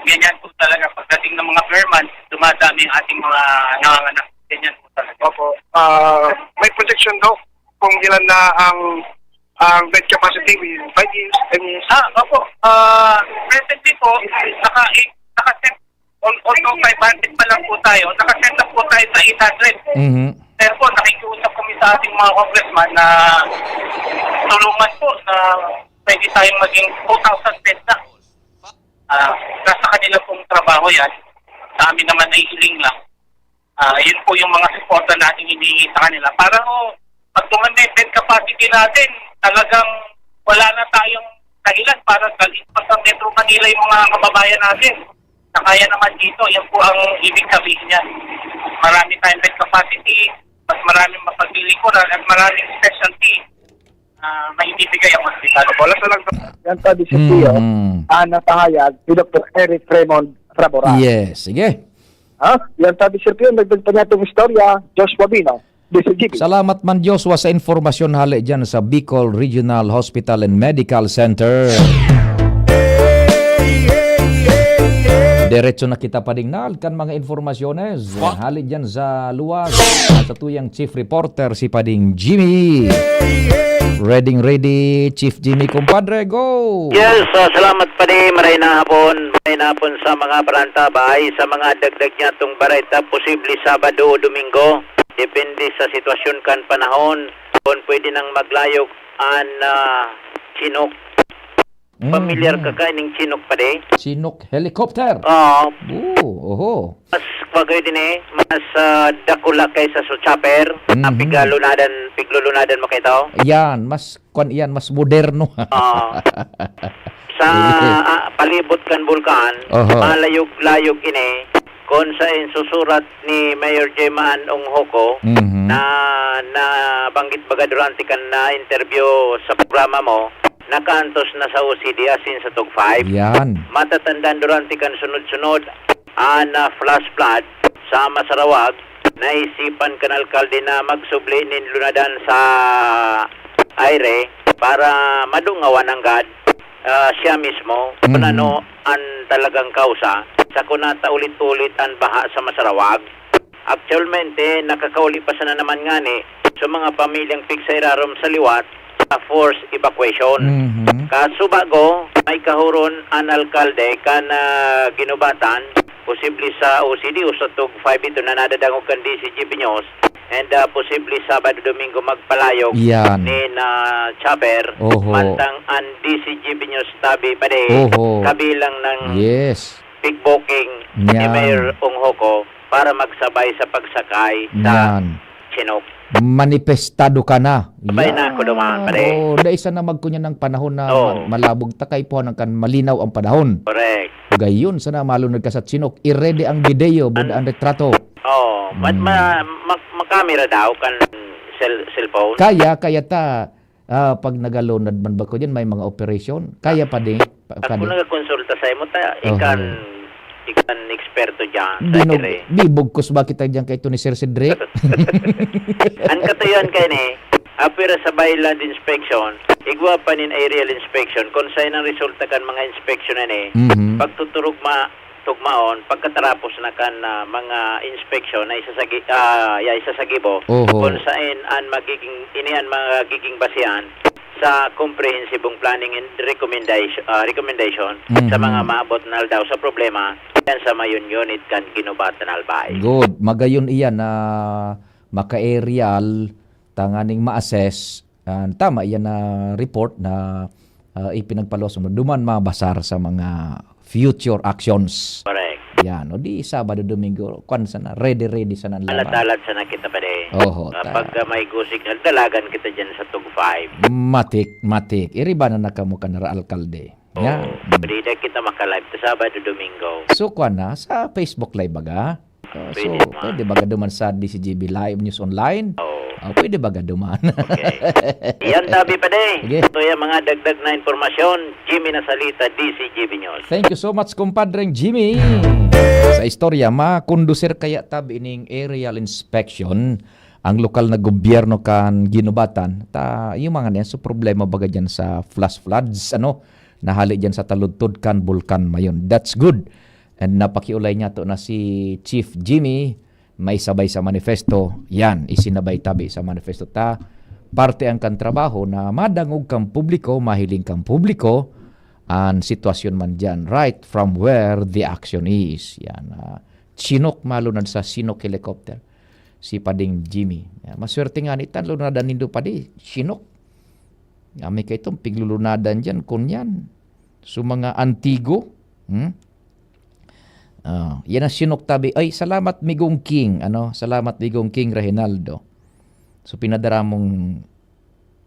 ganyan po talaga. Pagdating ng mga ber months, dumadami ang ating mga nanganganak. Ganyan po talaga. Opo. Ah, may projection daw kung ilan na ang, ang bed capacity in five years, ten years? Ah, opo. Ah, presently po, naka, naka-set, al-, although five hundred pa lang po tayo, naka-set up po tayo sa eight hundred. Mhm. Pero po, nakikiusap kami sa ating mga congressman na tulungan po na pwede tayong maging two thousand beds na. Ah, nasa kanila pong trabaho yan. Sa amin naman ay hiling lang. Ah, yun po yung mga suporta natin hinihingi sa kanila. Para ho, pag duman na yung bed capacity natin, talagang wala na tayong dahilan para dalhin pa sa Metro Manila yung mga kababayan natin. Na kaya naman dito, yan po ang ibig sabihin niya. Marami tayong bed capacity, mas maraming mapaglilingkuran at maraming specialty na maibibigay ang ospital. Wala sa lang. Yan sabi si Pio, Mhm. ah, napahayag si Doktor Eric Raymond Raboran. Yes, sige. Ha? Yan sabi si Pio, nagdagdag pa niya itong istorya, Joshua Bino, D C G B. Salamat man, Joshua, sa impormasyon hali dyan sa Bicol Regional Hospital and Medical Center. Diretso na kita pa ding nal kan mga informasyones. Hali dyan sa luwas, sa tuyang chief reporter, si Pading Jimmy. Ready, ready, Chief Jimmy, kumpadre, go! Yes, ah, salamat, Padi. Maray na hapon. Maray na hapon sa mga parantabay, sa mga dagdag niya itong bareta, posible Sabado o Domingo. Depende sa sitwasyon kan panahon. Kung pwede nang maglayog an, ah, Chinook. Mm. Pamilyar ka kaining Chinook, Padi? Chinook helicopter? Oo. Oo, oho. Mas bagay din eh. Mas, ah, dakula kaysa sa chopper. Na Mhm. pigalunadan, piglulunadan mo kayo to? Yan, mas, kwan iyan, mas moderno. Oo. Sa, Sige. ah, palibot kan bulkan, Oho. malayog-layog ini, kung sa insusurat ni Mayor Gemma Ann Onghoco, Mhm. na nabanggit baga durante kan na-interview sa programa mo, nakaantos na sa O C D asin sa Tug five. Yan. Matatandaan durante kan sunod-sunod, ah, na flash flood sa Masarawag, naisipan kan alkalde na magsubli nin lunadan sa aire para madungawan nanggad, ah, siya mismo kung Mhm. ano an talagang kausa sa kung nata ulit-ulit an baha sa Masarawag. Actualmente, nakakauli pa sana naman ngani sa mga pamilyang pigsa irarom sa liwat sa forced evacuation. Mhm. Kaso bago, may kahuron an alkalde kan, ah, Guinobatan, posible sa O C D o sa Tug five ito na nadadangog kan D C G B News, and, ah, posible Sabado, Domingo magpalayog Yan. nin, ah, chopper, Oho. mantang an D C G B News tabi pa di Oho. kabilang ng Yes. pig-booking ni Yan. Mayor Onghoco para magsabay sa pagsakay sa Yan. Chinook. Manifestado ka na. Sabay na Yan. ako duman, pare. Oo, dai sana magkunyan ng panahon na Oo. ma-, malabog ta kay puhan ang kan malinaw ang panahon. Correct. Gayon sana malunod ka sa Chinook. I-ready ang video, buda An-, ang retrato. Oo. Ma-, Mm. ma-, ma-, makamera daw kan cell-, cellphone? Kaya, kaya ta, Ah, pag nagalunad man ba ko diyan, may mga operasyon? Kaya pa di? Pa-, Ako padi? nagakonsulta sa imo, ta, Oho. ikan, ikan eksperto diyan sa Di no, dire. di bugkos ba kita diyan kay Tony Sir Cedric? Ang katuyan kay ni, apira sa byland inspection, igwa pa nin aerial inspection, kung saan ang resulta kan mga inspection na ni, Mhm. pagtuturog ma-, tugmaon pagkatarapos na kan, ah, mga inspeksyon na isasagi-, ah, ya, isasagibo, Oho. kung saen an magiging, ini an magiging basehan sa komprehensibong planning and recommendation, ah, recommendation sa Mhm. mga maabot na aldaw sa problema yan sa mayon unit kan Guinobatan, Albay. Good. Magayon iyan na maka-aerial tanganing ma-assess. Ah, tama iyan na report na, ah, ipinagpaluwas mo. Duman mabasar sa mga future actions. Correct. Yan. O di Sabado, Domingo, kwan sana, ready, ready sana ang laban. Alat-alat sana kita pa di. Oho, Ah, ta- pagka may go signal, dalagan kita dyan sa Tug five. Matik, matik. Iriba na nakamo ka nara alkalde. Oo. Yan. Pwede na kita maka-live sa Sabado, Domingo. So, kwan na, sa Facebook Live baga? Ah, Pwede so, naman. pwede baga duman sa D C G B Live News Online? Oo. Ah, pwede baga duman? Okay. Yan, tabi pa di. Sige. Ito yung mga dagdag na impormasyon. Jimmy Nasalita, D C G B News. Thank you so much, kumpadreng Jimmy. Sa istorya, makondusir kaya tabi ning aerial inspection ang lokal na gobyerno kan Guinobatan, ta, yung mga niyan, so problema baga dyan sa flash floods, ano, nahali dyan sa taludtod kan Bulkan Mayon. That's good. And napakiulay niya to na si Chief Jimmy, may sabay sa manifesto. Yan, isinabay tabi sa manifesto ta. Parte ang kan trabaho na madangog kang publiko, mahiling kang publiko, ang sitwasyon man dyan, right from where the action is. Yan, ah, Chinook, malunad sa Chinook helicopter. Si Pading Jimmy. Yan, maswerte nga ni tan, lunadan nindo padi, Chinook. Kami kaitong piglulunadan dyan, kunyan. So, mga antigo, hmm? Ah, yan ang Chinook tabi. Ay, salamat, Migong King. Ano? Salamat, Migong King Reginaldo. So, pinadara mong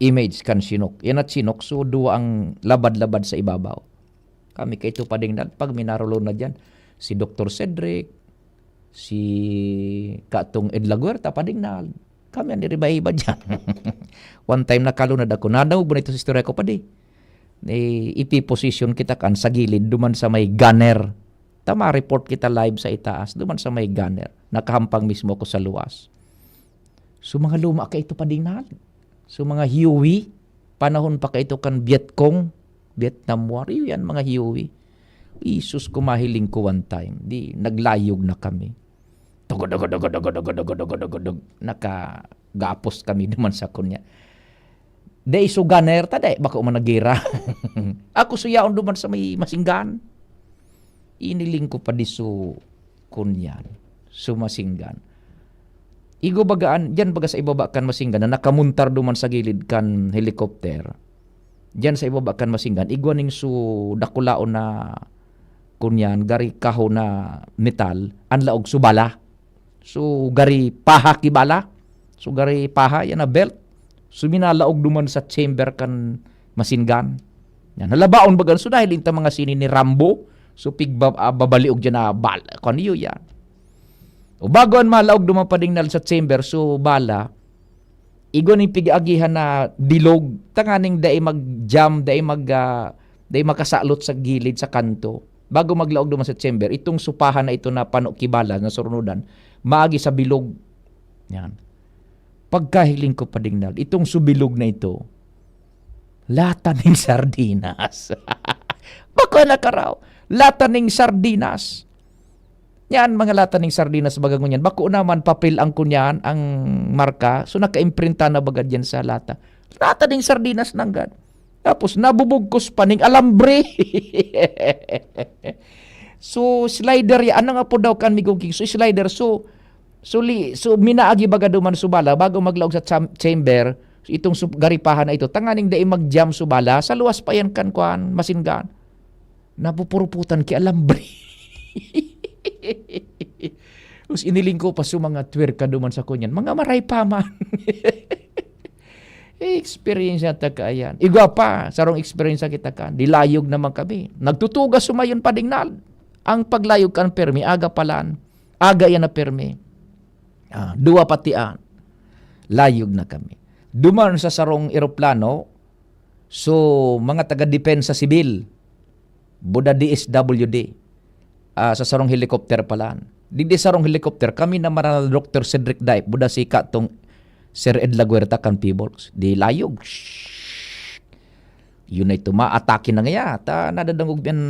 image kan Chinook. Yan at Chinook, so, duwa ang labad-labad sa ibabaw. Kami kay ito padingnal, pag minarulon na dyan, si Doktor Cedric, si Katong Ed Laguerta, padingnal. Kami ang niriba-iba dyan. One time nakalunad ako, nadangog mo na ito sa istorya ko, padi. Eh, ipiposition kita kan sa gilid, duman sa may gunner. Tama, report kita live sa itaas, duman sa may gunner. Nakahampang mismo ako sa luwas. So, mga luma ka ito padingnal. So, mga Huey, panahon pa ka ito kan Vietcong, Vietnam War. Iyo yan, mga Huey. Isus ko, mahiling ko one time. Di, naglayog na kami. Tugod, tugod, tugod, tugod, tugod, tugod, tugod, tugod. Nakagapos kami duman sa kunya. Dai so gunner ta, dai, bako man nagira. Ako suyaon duman sa may Masinggan. Iniling ko pa di so kunyan, so Masinggan. Igo bagaan, dyan baga sa ibaba kan Masinggan na nakamuntar duman sa gilid kan helicopter. Dyan sa ibaba kan Masinggan, igwa ning so dakulaon na kunyan, gari kaho na metal, ang laog so bala. So, gari paha ki bala. So, gari paha, yan na belt. So, minalaog duman sa chamber kan Masinggan. Yan, halabaon bagan. So, dahil inta mga sini ni Rambo, so, pigba-, ah, babaliog dyan na bal-, kung ano yun yan. O bago ang malaog duman padingnal sa chamber, so, bala, igwa ning pig-aagihan na bilog, tanganing dai mag-jam, dai mag, ah, dai makasalot sa gilid, sa kanto. Bago maglaog duman sa chamber, itong supahan na ito na pano ki bala na surunodan, maagi sa bilog. Yan. Pagkahiling ko padingnal, itong subilog na ito, lata ning sardinas. Bako na karaw, lata ning sardinas. Yan, mga lata ning sardinas, baga ngunyan. Bako naman, papel ang kunyan, ang marka. So, naka-imprinta na baga dyan sa lata. Lata ning sardinas nanggad. Tapos, nabubugkos pa ning alambre. So, slider ya. Ano nga po daw kan Migong King? So, slider. So, so, li, so minaagi baga duman so bala, bago maglaog sa cham-, chamber, itong su-, garipahan na ito, tanganing dai mag-jam so bala, sa luwas pa yan kan kuan, Masinggan. Napupuruputan ki alambre. Tapos iniling ko pa sa mga twerka duman sa kunyan. Mga maray pa man. Experience na ta kaayan. Igwa pa, sarong experience na kita kan. Dilayog naman kami. Nagtutugas sumayon padingnal. Ang paglayog kan permi, aga palan. Aga yan na permi. Ah, duwa patian. Layog na kami. Duman sa sarong eroplano, so, mga taga-depensa sibil, buda D S W D, ah, sa sarong helicopter palan. Digdi sarong helicopter, kami naman na Doktor Cedric Daip, buda si Katong Sir Ed Laguerta kan Pibolx. Di layog. Shhh! Yun na ito, maatake na ngaya. Ta, nadadangog yan,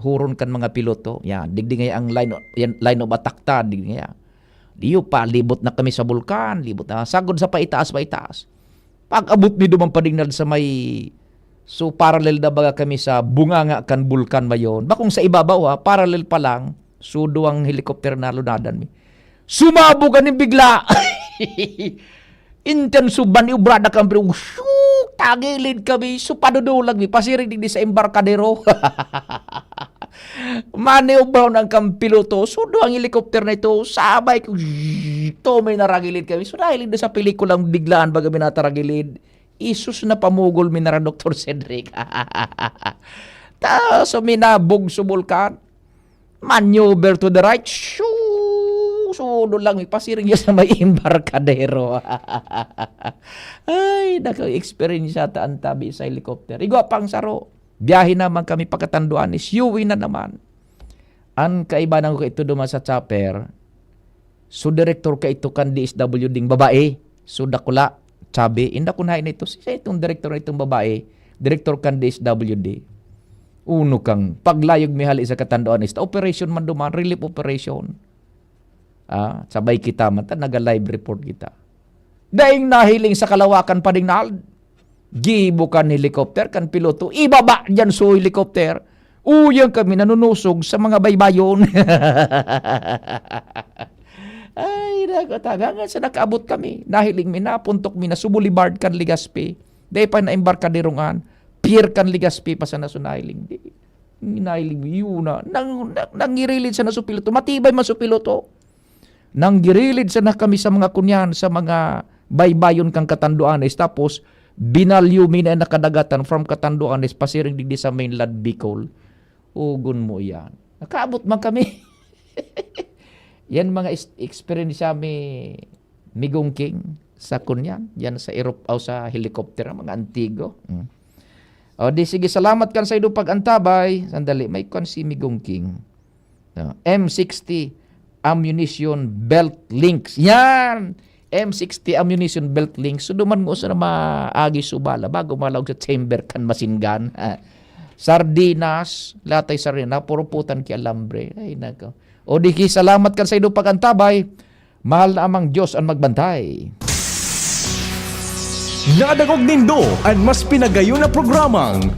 huron kan mga piloto. Yan, digdi ngaya ang line of, yan, line of attack ta, digdi ngaya. Diyo pa, libot na kami sa bulkan, libot na. Sagod sa paitaas, paitaas. Pag-abot mi duman padingnal sa may, so, parallel na baga kami sa bunganga kan Bulkan Mayon. Bakong sa ibabaw, ha, parallel pa lang. So, duwang helicopter na lunadan mi. Sumabog ani bigla! Intan so, maniobrada kami, pero, shoo! Tagilid kami. So, padudulag mi. Pasiring digdi sa embarkadero. Maniobrahon ang kan piloto. So, duwang helicopter na ito. Sabay ko, zzz, tumay naragilid kami. So, dahil hindi sa pelikulang biglaan baga mi nataragilid. Isus, napamugol mi na ra, Doktor Cedric. Ta, so, minabog so bulkan. Maneuver to the right. Shoo! Sudo lang, ipasiring niya sa may embarkadero. Ay, naka-experience yata ang tabi sa helicopter. Igwa pang saro. Biyahe naman kami pagkatanduan, is uwi na naman. Ang kaibanan ko ito duman sa chopper, So, direktor ka ito kan D S W D ding babae. So, dakula, sabi, inda ko na ito, siya itong direktor na itong babae, direktor kan D S W D. Uno kang paglayog mi hali sa Catanduanes, ta operation man duman, relief operation. Ah, sabay kita man ta, naga-live report kita. Daing nahiling sa kalawakan pa ding nal-, gibo kan helicopter, kan piloto, ibaba dyan sa helicopter. Uyan kami nanunusog sa mga baybayon. Ay, naku, tabi. Hanggang sa nakaabot kami, nahiling mi, napuntok mi na sa Boulevard kan Legazpi. Dai pa na embarkaderongan, pier kan Legazpi pa sa naso nahiling. Di, nahiling mi, yun na. Nang, nang, nangirilid sa naso piloto. Matibay man sa piloto. Nanggirilid sana kami sa mga kunyan, sa mga baybayon kan Catanduanes. Tapos, binalyo mi na nakadagatan from Catanduanes, pasiring digdi sa mainland Bicol. Ugon mo yan. Nakaabot man kami. Yan mga is-, experience mi, Migong King, sa kunyan. Yan sa aerop-, o sa helicopter, ang mga antigo. Mm. O di sige, salamat kan sa idong pag-antabay. Sandali, may kwan si Migong King. No, M sixty ammunition belt links. Yan! M sixty ammunition belt links. So, duman mo sa maagi subala bago malaog sa chamber kan masin gun. Sardinas, latay sardinas, napuruputan ki alambre. Ay, nako. O di ki, salamat kan sa idong pag-antabay. Mahal na Amang Diyos ang magbantay. Nadangog nindo an mas pinagayon na programang